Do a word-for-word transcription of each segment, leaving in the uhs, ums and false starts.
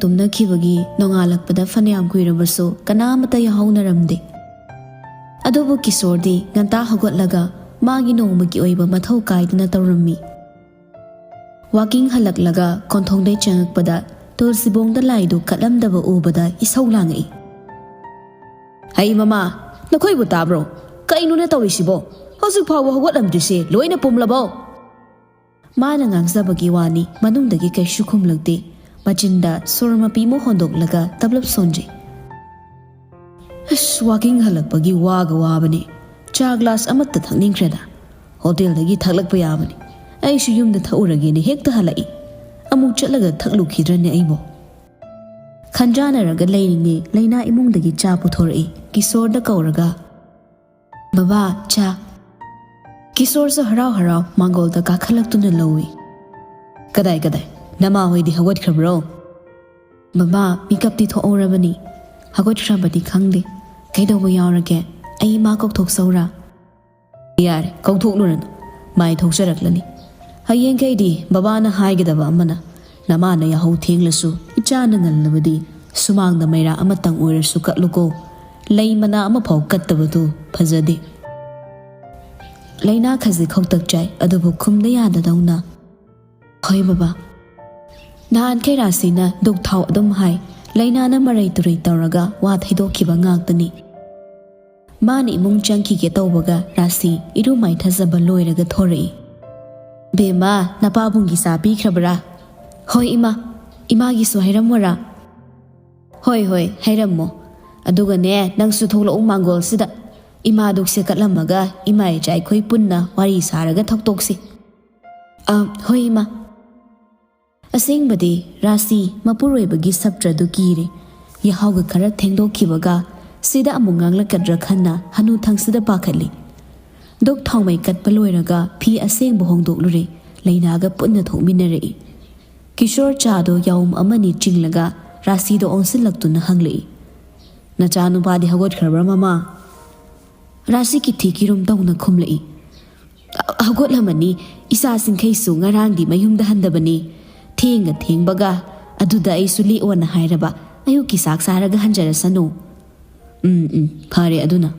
ꯇꯨꯝꯅꯈꯤꯕꯒꯤ ꯅꯣꯡꯉꯥꯜꯂꯛꯄꯗ ꯐꯅꯌꯥꯝ ꯀꯨꯏꯔꯕꯁꯨ ꯀꯅꯥꯃꯠꯇ ꯌꯥꯍꯧꯅꯔꯝꯗꯦ꯫ ꯑꯗꯨꯕꯨ ꯀꯤꯁꯣꯔꯗꯤ ꯉꯟꯇꯥ ꯍꯧꯒꯠꯂꯒ ꯃꯥꯒꯤ ꯅꯣꯡꯃꯒꯤ ꯑꯣꯏꯕ ꯃꯊꯧ ꯀꯥꯏꯗꯅ ꯇꯧꯔꯝꯃꯤ꯫ ꯋꯥꯀꯤꯡ ꯍꯜꯂꯛꯂꯒ ꯀꯣꯟꯊꯣꯡꯗꯩ ꯆꯪꯉꯛꯄꯗ ꯇꯨꯜꯁꯤꯕꯣꯡꯗ ꯂꯥꯏꯗꯨ ꯀꯠꯂꯝꯗꯕ ꯎꯕꯗ ꯏꯁꯧ ꯂꯥꯡꯉꯛꯏ꯫ "ꯍꯩ ꯃꯃꯥ, ꯅꯈꯣꯏꯕꯨ ꯇꯥꯕ꯭ꯔꯣ? ꯀꯩꯅꯣꯅꯦ ꯇꯧꯔꯤꯁꯤꯕꯣ? ꯍꯧꯖꯤꯛ ꯐꯥꯎꯕ ꯍꯧꯒꯠꯂꯝꯗ꯭ꯔꯤꯁꯦ ꯂꯣꯏꯅ ꯄꯨꯝꯂꯕꯣ?" ꯃꯥꯅ ꯉꯥꯡꯖꯕꯒꯤ ꯋꯥꯅꯤ, ꯃꯅꯨꯡꯗꯒꯤ ꯀꯩꯁꯨ ꯈꯨꯝꯂꯛꯇꯦ꯫ ꯃꯆꯤꯟꯗ ꯁꯣꯔ ꯃꯄꯤ ꯑꯃ ꯍꯣꯟꯗꯣꯛꯂꯒ ꯇꯞꯂꯞ ꯁꯣꯟꯖꯩ꯫ "ꯑꯁ, ꯋꯥꯀꯤꯡ ꯍꯜꯂꯛꯄꯒꯤ ꯋꯥꯒ ꯋꯥꯕꯅꯦ꯫ ꯆꯥ ꯒ꯭ꯂꯥꯁ ꯑꯃꯠꯇ ꯊꯛꯅꯤꯡꯈ꯭ꯔꯦꯗ꯫ ꯍꯣꯇꯦꯜꯗꯒꯤ ꯊꯛꯂꯛꯄ ꯌꯥꯕꯅꯤ꯫ ꯑꯩꯁꯨ ꯌꯨꯝꯗ ꯊꯛꯎꯔꯒꯦꯅ ꯍꯦꯛꯇ ꯍꯜꯂꯛꯏ꯫ ꯑꯃꯨꯛ ꯆꯠꯂꯒ ꯊꯛꯂꯨꯈꯤꯗ꯭ꯔꯅꯦ ꯑꯩꯕꯣ?" ꯈꯟꯖꯥꯟꯅꯔꯒ ꯂꯩꯔꯤꯉꯩ ꯂꯩꯅꯥ ꯏꯃꯨꯡꯗꯒꯤ ꯆꯥ ꯄꯨꯊꯣꯔꯛꯏ꯫ ꯀꯤꯁꯣꯔꯗ ꯀꯧꯔꯒ, "ꯕꯕꯥ, ꯆꯥ꯫" ꯀꯤꯁꯣꯔꯁꯨ ꯍꯔꯥꯎ ꯍꯔꯥꯎ ꯃꯥꯡꯒꯣꯜꯗ ꯀꯥꯈꯠꯂꯛꯇꯨꯅ ꯂꯧꯏ꯫ "ꯀꯗꯥꯏ, ꯀꯗꯥꯏ? ꯅꯃꯥ ꯍꯣꯏꯗꯤ ꯍꯧꯒꯠꯈ꯭ꯔꯕ꯭ꯔꯣ?" "ꯕꯕꯥ, ꯃꯤꯀꯞꯇꯤ ꯊꯣꯛꯍꯧꯔꯕꯅꯤ꯫ ꯍꯧꯒꯠꯈ꯭ꯔꯕꯗꯤ ꯈꯪꯗꯦ꯫ ꯀꯩꯗꯧꯕ ꯌꯥꯎꯔꯒꯦ? ꯑꯩ ꯏꯃꯥ ꯀꯧꯊꯣꯛꯆꯧꯔꯥ?" "ꯌꯥꯔꯦ, ꯀꯧꯊꯣꯛꯂꯨꯔꯅꯨ꯫ ꯃꯥꯏ ꯊꯣꯛꯆꯔꯛꯂꯅꯤ꯫ ꯍꯌꯦꯡꯈꯩꯗꯤ ꯕꯕꯥꯅ ꯍꯥꯏꯒꯗꯕ ꯑꯃꯅ, ꯅꯃꯥꯅ ꯌꯥꯍꯧ ꯊꯦꯡꯂꯁꯨ ꯏꯆꯥꯅ ꯉꯜꯂꯕꯗꯤ ꯁꯨꯃꯥꯡꯗ ꯃꯩꯔꯥ ꯑꯃꯇꯪ ꯑꯣꯏꯔꯁꯨ ꯀꯠꯂꯨꯀꯣ꯫ ꯂꯩ ꯃꯅꯥ ꯑꯃꯐꯥꯎ ꯀꯠꯇꯕꯗꯨ ꯐꯖꯗꯦ꯫" ꯂꯩꯅꯥ ꯈꯖꯤꯛ ꯈꯧꯇꯛ ꯆꯥꯏ, ꯑꯗꯨꯕꯨ ꯈꯨꯝꯗ ꯌꯥꯗꯗꯧꯅ, "ꯍꯣꯏ ꯕꯕꯥ꯫" ꯅꯍꯥꯟꯈꯩ ꯔꯥꯁꯤꯅ ꯗꯨꯛ ꯊꯥꯎ ꯑꯗꯨꯝ ꯍꯥꯏ, ꯂꯩꯅꯥꯅ ꯃꯔꯩ ꯇꯨꯔꯩ ꯇꯧꯔꯒ ꯋꯥ ꯊꯩꯗꯣꯛꯈꯤꯕ ꯉꯥꯛꯇꯅꯤ꯫ ꯃꯥꯅ ꯏꯃꯨꯡ ꯆꯪꯈꯤꯒꯦ ꯇꯧꯕꯒ ꯔꯥꯁꯤ ꯏꯔꯨ ꯃꯥꯏꯊꯖꯕ ꯂꯣꯏꯔꯒ ꯊꯣꯔꯛꯏ꯫ "ꯕꯦꯝꯃ, ꯅꯄꯥꯕꯨꯡꯒꯤ ꯆꯥ ꯄꯤꯈ꯭ꯔꯕ꯭ꯔꯥ?" "ꯍꯣꯏ ꯏꯃꯥ, ꯏꯃꯥꯒꯤꯁꯨ ꯍꯩꯔꯝꯃꯣꯔꯥ?" "ꯍꯣꯏ, ꯍꯣꯏ, ꯍꯩꯔꯝꯃꯣ꯫ ꯑꯗꯨꯒꯅꯦ, ꯅꯪꯁꯨ ꯊꯣꯛꯂꯛꯎ ꯃꯥꯡꯒꯣꯜꯁꯤꯗ꯫ ꯏꯃꯥ ꯗꯨꯛꯁꯦ ꯀꯠꯂꯝꯃꯒ ꯏꯃꯥ ꯏꯆꯥ ꯑꯩꯈꯣꯏ ꯄꯨꯟꯅ ꯋꯥꯔꯤ ꯁꯥꯔꯒ ꯊꯛꯇꯣꯛꯁꯤ꯫" "ꯑ, ꯍꯣꯏ ꯏꯃꯥ꯫" ꯑꯁꯦꯡꯕꯗꯤ ꯔꯥꯁꯤ ꯃꯄꯨꯔꯣꯏꯕꯒꯤ ꯁꯞꯇ꯭ꯔꯗꯨ ꯀꯤꯔꯦ꯫ ꯌꯥꯍꯧꯒ ꯈꯔ ꯊꯦꯡꯗꯣꯛꯈꯤꯕꯒ ꯁꯤꯗ ꯑꯃꯨꯛ ꯉꯥꯡꯂꯛꯀꯗ꯭ꯔꯥ ꯈꯟꯅ ꯍꯅꯨꯊꯪꯁꯤꯗ ꯄꯥꯈꯠꯂꯤ꯫ ꯗꯨꯛ ꯊꯥꯎꯃꯩ ꯀꯠꯄ ꯂꯣꯏꯔꯒ ꯐꯤ ꯑꯁꯦꯡꯕ ꯍꯣꯡꯗꯣꯛꯂꯨꯔꯦ꯫ ꯂꯩꯅꯥꯒ ꯄꯨꯟꯅ ꯊꯣꯛꯃꯤꯟꯅꯔꯛꯏ꯫ ꯀꯤꯁꯣꯔ ꯆꯥꯗꯣ ꯌꯥꯎꯝ ꯑꯃꯅꯤ ꯆꯤꯡꯂꯒ ꯔꯥꯁꯤꯗ ꯑꯣꯟꯁꯤꯜꯂꯛꯇꯨꯅ ꯍꯪꯂꯛꯏ, "ꯅꯆꯥꯅꯨꯄꯥꯗꯤ ꯍꯧꯒꯠꯈ꯭ꯔꯕ꯭ꯔꯥ, ꯃꯃꯥ?" ꯔꯥꯁꯤ ꯀꯤꯊꯤ ꯀꯤꯔꯨꯝ ꯇꯧꯅ ꯈꯨꯝꯂꯛꯏ, "ꯑ-, ꯍꯧꯒꯠꯂꯝꯃꯅꯤ꯫ ꯏꯆꯥꯁꯤꯡꯈꯩꯁꯨ ꯉꯔꯥꯡꯗꯤ ꯃꯌꯨꯝꯗ ꯍꯟꯗꯕꯅꯤ꯫ ꯊꯦꯡꯒ ꯊꯦꯡꯕꯒ ꯑꯗꯨꯗ ꯑꯩꯁꯨ ꯂꯦꯛꯑꯣꯅ ꯍꯥꯏꯔꯕ, ꯑꯌꯨꯛꯀꯤ ꯆꯥꯛ ꯆꯥꯔꯒ ꯍꯟꯖꯔꯁꯅꯨ꯫ "ꯎꯝ, ꯎꯝ, ꯐꯔꯦ ꯑꯗꯨꯅ꯫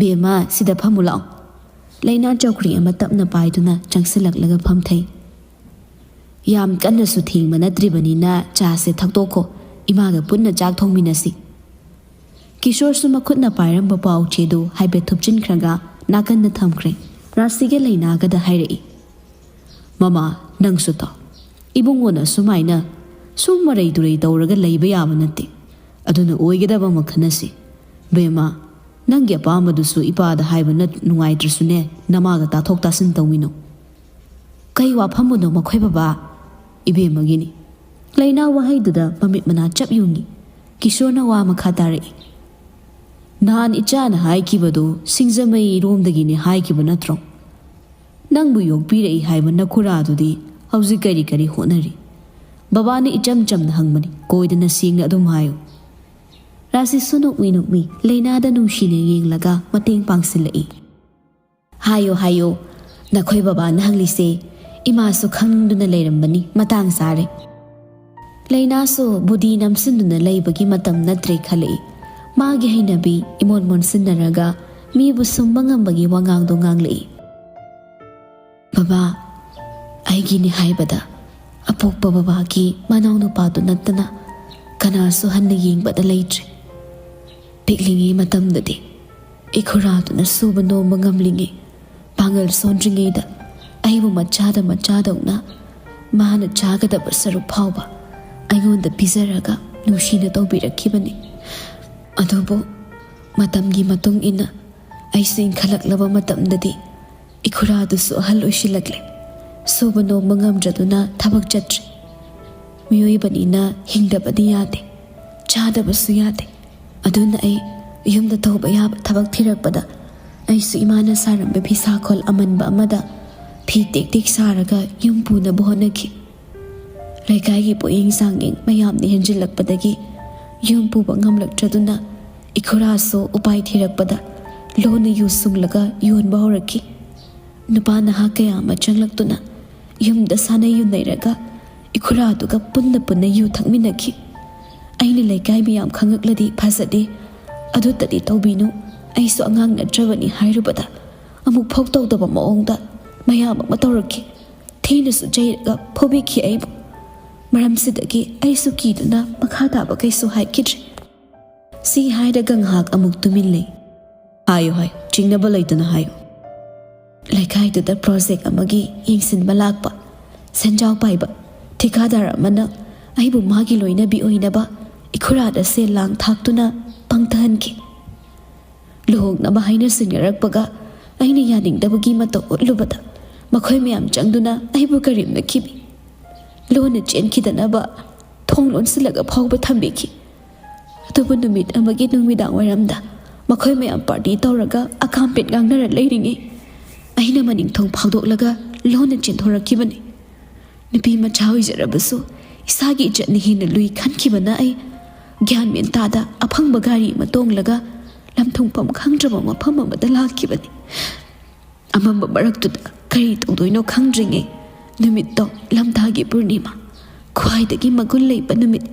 ꯕꯦꯝꯃ, ꯁꯤꯗ ꯐꯝꯃꯨ ꯂꯥꯛꯑꯣ꯫" ꯂꯩꯅꯥ ꯆꯧꯀ꯭ꯔꯤ ꯑꯃ ꯇꯞꯅ ꯄꯥꯏꯗꯨꯅ ꯆꯪꯁꯤꯜꯂꯛꯂꯒ ꯐꯝꯊꯩ꯫ "ꯌꯥꯝ ꯀꯟꯅꯁꯨ ꯊꯦꯡꯕ ꯅꯠꯇ꯭ꯔꯤꯕꯅꯤꯅ ꯆꯥꯁꯦ ꯊꯛꯇꯣꯛꯈꯣ, ꯏꯃꯥꯒ ꯄꯨꯟꯅ ꯆꯥꯛ ꯊꯣꯡꯃꯤꯟꯅꯁꯤ꯫" ꯀꯤꯁꯣꯔꯁꯨ ꯃꯈꯨꯠꯅ ꯄꯥꯏꯔꯝꯕ ꯄꯥꯎ ꯆꯦꯗꯨ ꯍꯥꯏꯐꯦꯠ ꯊꯨꯞꯆꯤꯟꯈ꯭ꯔꯒ ꯅꯥꯀꯟꯗ ꯊꯝꯈ꯭ꯔꯦ꯫ ꯔꯥꯁꯤꯒ ꯂꯩꯅꯥꯒꯗ ꯍꯥꯏꯔꯛꯏ, "ꯃꯃꯥ, ꯅꯪꯁꯨ ꯇꯥꯎ꯫ ꯏꯕꯨꯡꯉꯣꯅ ꯁꯨꯃꯥꯏꯅ ꯁꯨꯝ ꯃꯔꯩ ꯇꯨꯔꯩ ꯇꯧꯔꯒ ꯂꯩꯕ ꯌꯥꯕ ꯅꯠꯇꯦ꯫ ꯑꯗꯨꯅ ꯑꯣꯏꯒꯗꯕ ꯑꯃ ꯈꯟꯅꯁꯤ꯫ ꯕꯦꯝꯃ, ꯅꯪꯒꯤ ꯑꯄꯥꯝꯕꯗꯨꯁꯨ ꯏꯄꯥꯗ ꯍꯥꯏꯕ ꯅꯠ-, ꯅꯨꯡꯉꯥꯏꯇ꯭ꯔꯁꯨꯅꯦ, ꯅꯃꯥꯒ ꯇꯥꯊꯣꯛ ꯇꯥꯁꯤꯟ ꯇꯧꯃꯤꯟꯅꯧ꯫" "ꯀꯩ ꯋꯥꯐꯝꯕꯨꯅꯣ ꯃꯈꯣꯏ ꯕꯕꯥ?" "ꯏꯕꯦꯝꯃꯒꯤꯅꯤ꯫" ꯂꯩꯅꯥ ꯋꯥꯍꯩꯗꯨꯗ ꯃꯃꯤꯠ ꯃꯅꯥ ꯆꯞ ꯌꯨꯡꯉꯤ꯫ ꯀꯤꯁꯣꯔꯅ ꯋꯥ ꯃꯈꯥ ꯇꯥꯔꯛꯏ, "ꯅꯍꯥꯟ ꯏꯆꯥꯅ ꯍꯥꯏꯈꯤꯕꯗꯨ ꯁꯤꯡꯖꯃꯩꯔꯣꯝꯗꯒꯤꯅꯤ ꯍꯥꯏꯈꯤꯕ ꯅꯠꯇ꯭ꯔꯣ? ꯅꯪꯕꯨ ꯌꯣꯛꯄꯤꯔꯛꯏ ꯍꯥꯏꯕ ꯅꯈꯨꯔꯥꯗꯨꯗꯤ ꯍꯧꯖꯤꯛ ꯀꯔꯤ ꯀꯔꯤ ꯍꯣꯠꯅꯔꯤ? ꯕꯕꯥꯅ ꯏꯆꯝ ꯆꯝꯅ ꯍꯪꯕꯅꯤ, ꯀꯣꯏꯗꯅ ꯁꯦꯡꯅ ꯑꯗꯨꯝ ꯍꯥꯏꯌꯨ꯫" ꯔꯥꯁꯤꯁꯨ ꯅꯣꯛꯃꯤ ꯅꯣꯛꯃꯤ ꯂꯩꯅꯥꯗ ꯅꯨꯡꯁꯤꯅ ꯌꯦꯡꯂꯒ ꯃꯇꯦꯡ ꯄꯥꯡꯁꯤꯜꯂꯛꯏ꯫ "ꯍꯥꯏꯌꯣ, ꯍꯥꯏꯌꯣ, ꯅꯈꯣꯏ ꯕꯕꯥꯅ ꯍꯪꯂꯤꯁꯦ ꯏꯃꯥꯁꯨ ꯈꯪꯗꯨꯅ ꯂꯩꯔꯝꯕꯅꯤ, ꯃꯇꯥꯡ ꯆꯥꯔꯦ꯫" ꯂꯩꯅꯥꯁꯨ ꯕꯨꯙꯤ ꯅꯝꯁꯤꯟꯗꯨꯅ ꯂꯩꯕꯒꯤ ꯃꯇꯝ ꯅꯠꯇ꯭ꯔꯦ ꯈꯜꯂꯛꯏ꯫ ꯃꯥꯒꯤ ꯍꯩꯅꯕꯤ ꯏꯃꯣꯟ ꯃꯣꯟꯁꯤꯟꯅꯔꯒ ꯃꯤꯕꯨ ꯁꯨꯝꯕ ꯉꯝꯕꯒꯤ ꯋꯥꯉꯥꯡꯗꯣ ꯉꯥꯡꯂꯛꯏ꯫ "ꯕꯕꯥ, ꯑꯩꯒꯤꯅꯤ ꯍꯥꯏꯕꯗ ꯑꯄꯣꯛꯄ ꯕꯕꯥꯒꯤ ꯃꯅꯥꯎꯅꯨꯄꯥꯗꯨ ꯅꯠꯇꯅ ꯀꯅꯥꯁꯨ ꯍꯟꯅ ꯌꯦꯡꯕꯗ ꯂꯩꯇ꯭ꯔꯦ꯫ ꯄꯤꯛꯂꯤꯉꯩ ꯃꯇꯝꯗꯗꯤ ꯏꯈꯨꯔꯥꯗꯨꯅ ꯁꯨꯕ ꯅꯣꯝꯕ ꯉꯝꯂꯤꯉꯩ, ꯄꯥꯡꯒꯜ ꯁꯣꯟꯗ꯭ꯔꯤꯉꯩꯗ ꯑꯩꯕꯨ ꯃꯆꯥꯗ ꯃꯆꯥꯗꯧꯅ ꯃꯥꯅ ꯆꯥꯒꯗꯕ ꯁꯔꯨꯛ ꯐꯥꯎꯕ ꯑꯩꯉꯣꯟꯗ ꯄꯤꯖꯔꯒ ꯅꯨꯡꯁꯤꯅ ꯇꯧꯕꯤꯔꯛꯈꯤꯕꯅꯤ꯫ ꯑꯗꯨꯕꯨ ꯃꯇꯝꯒꯤ ꯃꯇꯨꯡ ꯏꯟꯅ ꯑꯩꯁꯨ ꯏꯟꯈꯠꯂꯛꯂꯕ ꯃꯇꯝꯗꯗꯤ ꯏꯈꯨꯔꯥꯗꯨꯁꯨ ꯑꯍꯜ ꯑꯣꯏꯁꯤꯜꯂꯛꯂꯦ꯫ ꯁꯨꯕ ꯅꯣꯝꯕ ꯉꯝꯗ꯭ꯔꯗꯨꯅ ꯊꯕꯛ ꯆꯠꯇ꯭ꯔꯦ꯫ ꯃꯤꯑꯣꯏꯕꯅꯤꯅ ꯍꯤꯡꯗꯕꯗꯤ ꯌꯥꯗꯦ, ꯆꯥꯗꯕꯁꯨ ꯌꯥꯗꯦ꯫ ꯑꯗꯨꯅ ꯑꯩ ꯌꯨꯝꯗ ꯇꯧꯕ ꯌꯥꯕ ꯊꯕꯛ ꯊꯤꯔꯛꯄꯗ ꯑꯩꯁꯨ ꯏꯃꯥꯅ ꯁꯥꯔꯝꯕ ꯐꯤꯁꯥꯈꯣꯜ ꯑꯃꯟꯕ ꯑꯃꯗ ꯐꯤ ꯇꯦꯛ ꯇꯦꯛ ꯁꯥꯔꯒ ꯌꯨꯝ ꯄꯨꯅꯕ ꯍꯣꯠꯅꯈꯤ꯫ ꯂꯩꯀꯥꯏꯒꯤ ꯄꯣꯌꯦꯡ ꯆꯥꯡꯌꯦꯡ ꯃꯌꯥꯝꯅ ꯍꯦꯟꯖꯤꯜꯂꯛꯄꯗꯒꯤ ꯌꯨꯝ ꯄꯨꯕ ꯉꯝꯂꯛꯇ꯭ꯔꯗꯨꯅ ꯏꯈꯨꯔꯥꯁꯨ ꯎꯄꯥꯏ ꯊꯤꯔꯛꯄꯗ ꯂꯣꯟꯅ ꯌꯨ ꯁꯨꯡꯂꯒ ꯌꯣꯟꯕ ꯍꯧꯔꯛꯈꯤ꯫ ꯅꯨꯄꯥ ꯅꯍꯥ ꯀꯌꯥ ꯑꯃ ꯆꯪꯂꯛꯇꯨꯅ ꯌꯨꯝꯗ ꯁꯥꯟꯅ ꯌꯨꯅꯩꯔꯒ ꯏꯈꯨꯔꯥꯗꯨꯒ ꯄꯨꯟꯅ ꯄꯨꯟꯅ ꯌꯨ ꯊꯛꯃꯤꯟꯅꯈꯤ꯫ ꯑꯩꯅ ꯂꯩꯀꯥꯏ ꯃꯤꯌꯥꯝ ꯈꯪꯉꯛꯂꯗꯤ ꯐꯖꯗꯦ, ꯑꯗꯨꯇꯗꯤ ꯇꯧꯕꯤꯅꯨ, ꯑꯩꯁꯨ ꯑꯉꯥꯡ ꯅꯠꯇ꯭ꯔꯕꯅꯤ ꯍꯥꯏꯔꯨꯕꯗ ꯑꯃꯨꯛ ꯐꯥꯎ ꯇꯧꯗꯕ ꯃꯑꯣꯡꯗ ꯃꯌꯥꯝ ꯑꯃ ꯇꯧꯔꯛꯈꯤ꯫ ꯊꯤꯅꯁꯨ ꯆꯩꯔꯒ ꯐꯨꯕꯤꯈꯤ ꯑꯩꯕꯨ꯫ ꯃꯔꯝꯁꯤꯗꯒꯤ ꯑꯩꯁꯨ ꯀꯤꯗꯨꯅ ꯃꯈꯥ ꯇꯥꯕ ꯀꯩꯁꯨ ꯍꯥꯏꯈꯤꯗ꯭ꯔꯦ꯫ ꯁꯤ ꯍꯥꯏꯔꯒ ꯉꯥꯏꯍꯥꯛ ꯑꯃꯨꯛ ꯇꯨꯃꯤꯟ ꯂꯩ꯫ "ꯍꯥꯏꯌꯨ, ꯍꯥꯏ, ꯆꯤꯡꯅꯕ ꯂꯩꯇꯅ ꯍꯥꯏꯌꯨ꯫" ꯂꯩꯀꯥꯏꯗꯨꯗ ꯄ꯭ꯔꯣꯖꯦꯛ ꯑꯃꯒꯤ ꯌꯦꯡꯁꯤꯟꯕ ꯂꯥꯛꯄ ꯁꯦꯟꯖꯥꯎ ꯄꯥꯏꯕ ꯊꯤꯀꯥꯗꯥꯔ ꯑꯃꯅ ꯑꯩꯕꯨ ꯃꯥꯒꯤ ꯂꯣꯏꯅꯕꯤ ꯑꯣꯏꯅꯕ ꯏꯈꯨꯔꯥꯗ ꯁꯦꯜ ꯂꯥꯡ ꯊꯥꯛꯇꯨꯅ ꯄꯪꯊꯍꯟꯈꯤ꯫ ꯂꯨꯍꯣꯡꯅꯕ ꯍꯥꯏꯅ ꯁꯤꯡꯅꯔꯛꯄꯒ ꯑꯩꯅ ꯌꯥꯅꯤꯡꯗꯕꯒꯤ ꯃꯇꯧ ꯎꯠꯂꯨꯕꯗ ꯃꯈꯣꯏ ꯃꯌꯥꯝ ꯆꯪꯗꯨꯅ ꯑꯩꯕꯨ ꯀꯔꯦꯝꯅꯈꯤꯕꯤ꯫ ꯂꯣꯟꯅ ꯆꯦꯟꯈꯤꯗꯅꯕ ꯊꯣꯡ ꯂꯣꯟꯁꯤꯜꯂꯒ ꯐꯥꯎꯕ ꯊꯝꯕꯤꯈꯤ꯫ ꯑꯗꯨꯕꯨ ꯅꯨꯃꯤꯠ ꯑꯃꯒꯤ ꯅꯨꯃꯤꯗꯥꯡ ꯋꯥꯏꯔꯝꯗ ꯃꯈꯣꯏ ꯃꯌꯥꯝ ꯄꯥꯔꯇꯤ ꯇꯧꯔꯒ ꯑꯀꯥꯝꯄꯦꯠ ꯉꯥꯡꯅꯔ ꯂꯩꯔꯤꯉꯩ ꯑꯩꯅ ꯃꯅꯤꯡ ꯊꯣꯡ ꯐꯥꯎꯗꯣꯛꯂꯒ ꯂꯣꯟꯅ ꯆꯦꯟꯊꯣꯔꯛꯈꯤꯕꯅꯤ꯫ ꯅꯨꯄꯤ ꯃꯆꯥ ꯑꯣꯏꯖꯔꯕꯁꯨ ꯏꯁꯥꯒꯤ ꯏꯖꯠꯅ ꯍꯦꯟꯅ ꯂꯨꯏ ꯈꯟꯈꯤꯕꯅ ꯑꯩ ꯒ꯭ꯌꯥꯟ ꯃꯦꯟ ꯇꯥꯗ ꯑꯐꯪꯕ ꯒꯥꯔꯤ ꯑꯃ ꯇꯣꯡꯂꯒ ꯂꯝ ꯊꯨꯡꯐꯝ ꯈꯪꯗ꯭ꯔꯕ ꯃꯐꯝ ꯑꯃꯗ ꯂꯥꯛꯈꯤꯕꯅꯤ꯫ ꯑꯃꯝꯕ ꯃꯔꯛꯇꯨꯗ ꯀꯔꯤ ꯇꯧꯗꯣꯏꯅꯣ ꯈꯪꯗ꯭ꯔꯤꯉꯩ ꯅꯨꯃꯤꯠꯇꯣ ꯂꯝꯇꯥꯒꯤ ꯄꯨꯔꯅꯤꯃꯥ, ꯈ꯭ꯋꯥꯏꯗꯒꯤ ꯃꯒꯨꯟ ꯂꯩꯕ ꯅꯨꯃꯤꯠ,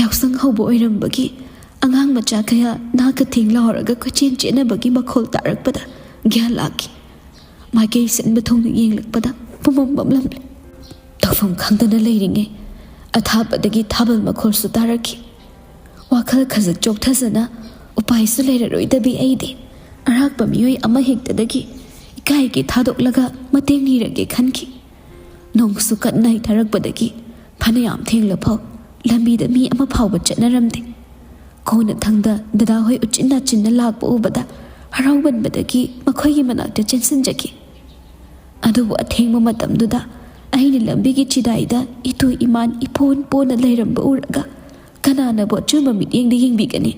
ꯌꯥꯎꯁꯪ ꯍꯧꯕ ꯑꯣꯏꯔꯝꯕꯒꯤ ꯑꯉꯥꯡ ꯃꯆꯥ ꯀꯌꯥ ꯅꯥꯀ ꯊꯦꯡ ꯂꯥꯎꯔꯒ ꯀꯣꯏꯆꯦꯟ ꯆꯦꯟꯅꯕꯒꯤ ꯃꯈꯣꯜ ꯇꯥꯔꯛꯄꯗ ꯒ꯭ꯌꯥꯟ ꯂꯥꯛꯈꯤ꯫ ꯃꯥꯏꯀꯩ ꯁꯤꯟꯕ ꯊꯨꯡꯅ ꯌꯦꯡꯂꯛꯄꯗ ꯄꯨꯝꯃꯝ ꯃꯝꯂꯝꯂꯦ꯫ ꯇꯧꯐꯝ ꯈꯪꯗꯅ ꯂꯩꯔꯤꯉꯩ ꯑꯊꯥꯞꯄꯗꯒꯤ ꯊꯥꯕꯜ ꯃꯈꯣꯜꯁꯨ ꯇꯥꯔꯛꯈꯤ꯫ ꯋꯥꯈꯜ ꯈꯖꯤꯛ ꯆꯣꯛꯊꯖꯅ ꯎꯄꯥꯏꯁꯨ ꯂꯩꯔꯔꯣꯏꯗꯕꯤ ꯑꯩꯗꯤ ꯑꯔꯥꯛꯄ ꯃꯤꯑꯣꯏ ꯑꯃ ꯍꯦꯛꯇꯗꯒꯤ ꯏꯀꯥꯏꯒꯦ ꯊꯥꯗꯣꯛꯂꯒ ꯃꯇꯦꯡ ꯅꯤꯔꯒꯦ ꯈꯟꯈꯤ꯫ ꯅꯣꯡꯁꯨ ꯀꯟꯅ ꯍꯩꯊꯔꯛꯄꯗꯒꯤ ꯐꯅꯌꯥꯝ ꯊꯦꯡꯂꯐꯥꯎ ꯂꯝꯕꯤꯗ ꯃꯤ ꯑꯃ ꯐꯥꯎꯕ ꯆꯠꯅꯔꯝꯗꯦ꯫ ꯀꯣꯟꯅꯊꯪꯗ ꯗꯗꯥꯍꯣꯏ ꯎꯆꯤꯟ ꯅꯥꯆꯤꯟꯅ ꯂꯥꯛꯄ ꯎꯕꯗ ꯍꯔꯥꯎꯃꯟꯕꯗꯒꯤ ꯃꯈꯣꯏꯒꯤ ꯃꯅꯥꯛꯇ ꯆꯦꯟꯁꯤꯟꯖꯈꯤ꯫ ꯑꯗꯨꯕꯨ ꯑꯊꯦꯡꯕ ꯃꯇꯝꯗꯨꯗ ꯑꯩꯅ ꯂꯝꯕꯤꯒꯤ ꯆꯤꯗꯥꯏꯗ ꯏꯇꯨ ꯏꯃꯥꯟ ꯏꯄꯣꯟ ꯄꯣꯟꯅ ꯂꯩꯔꯝꯕ ꯎꯔꯒ ꯀꯅꯥꯅꯕꯨ ꯑꯆꯨꯝꯕ ꯃꯤꯠꯌꯦꯡꯗ ꯌꯦꯡꯕꯤꯒꯅꯤ?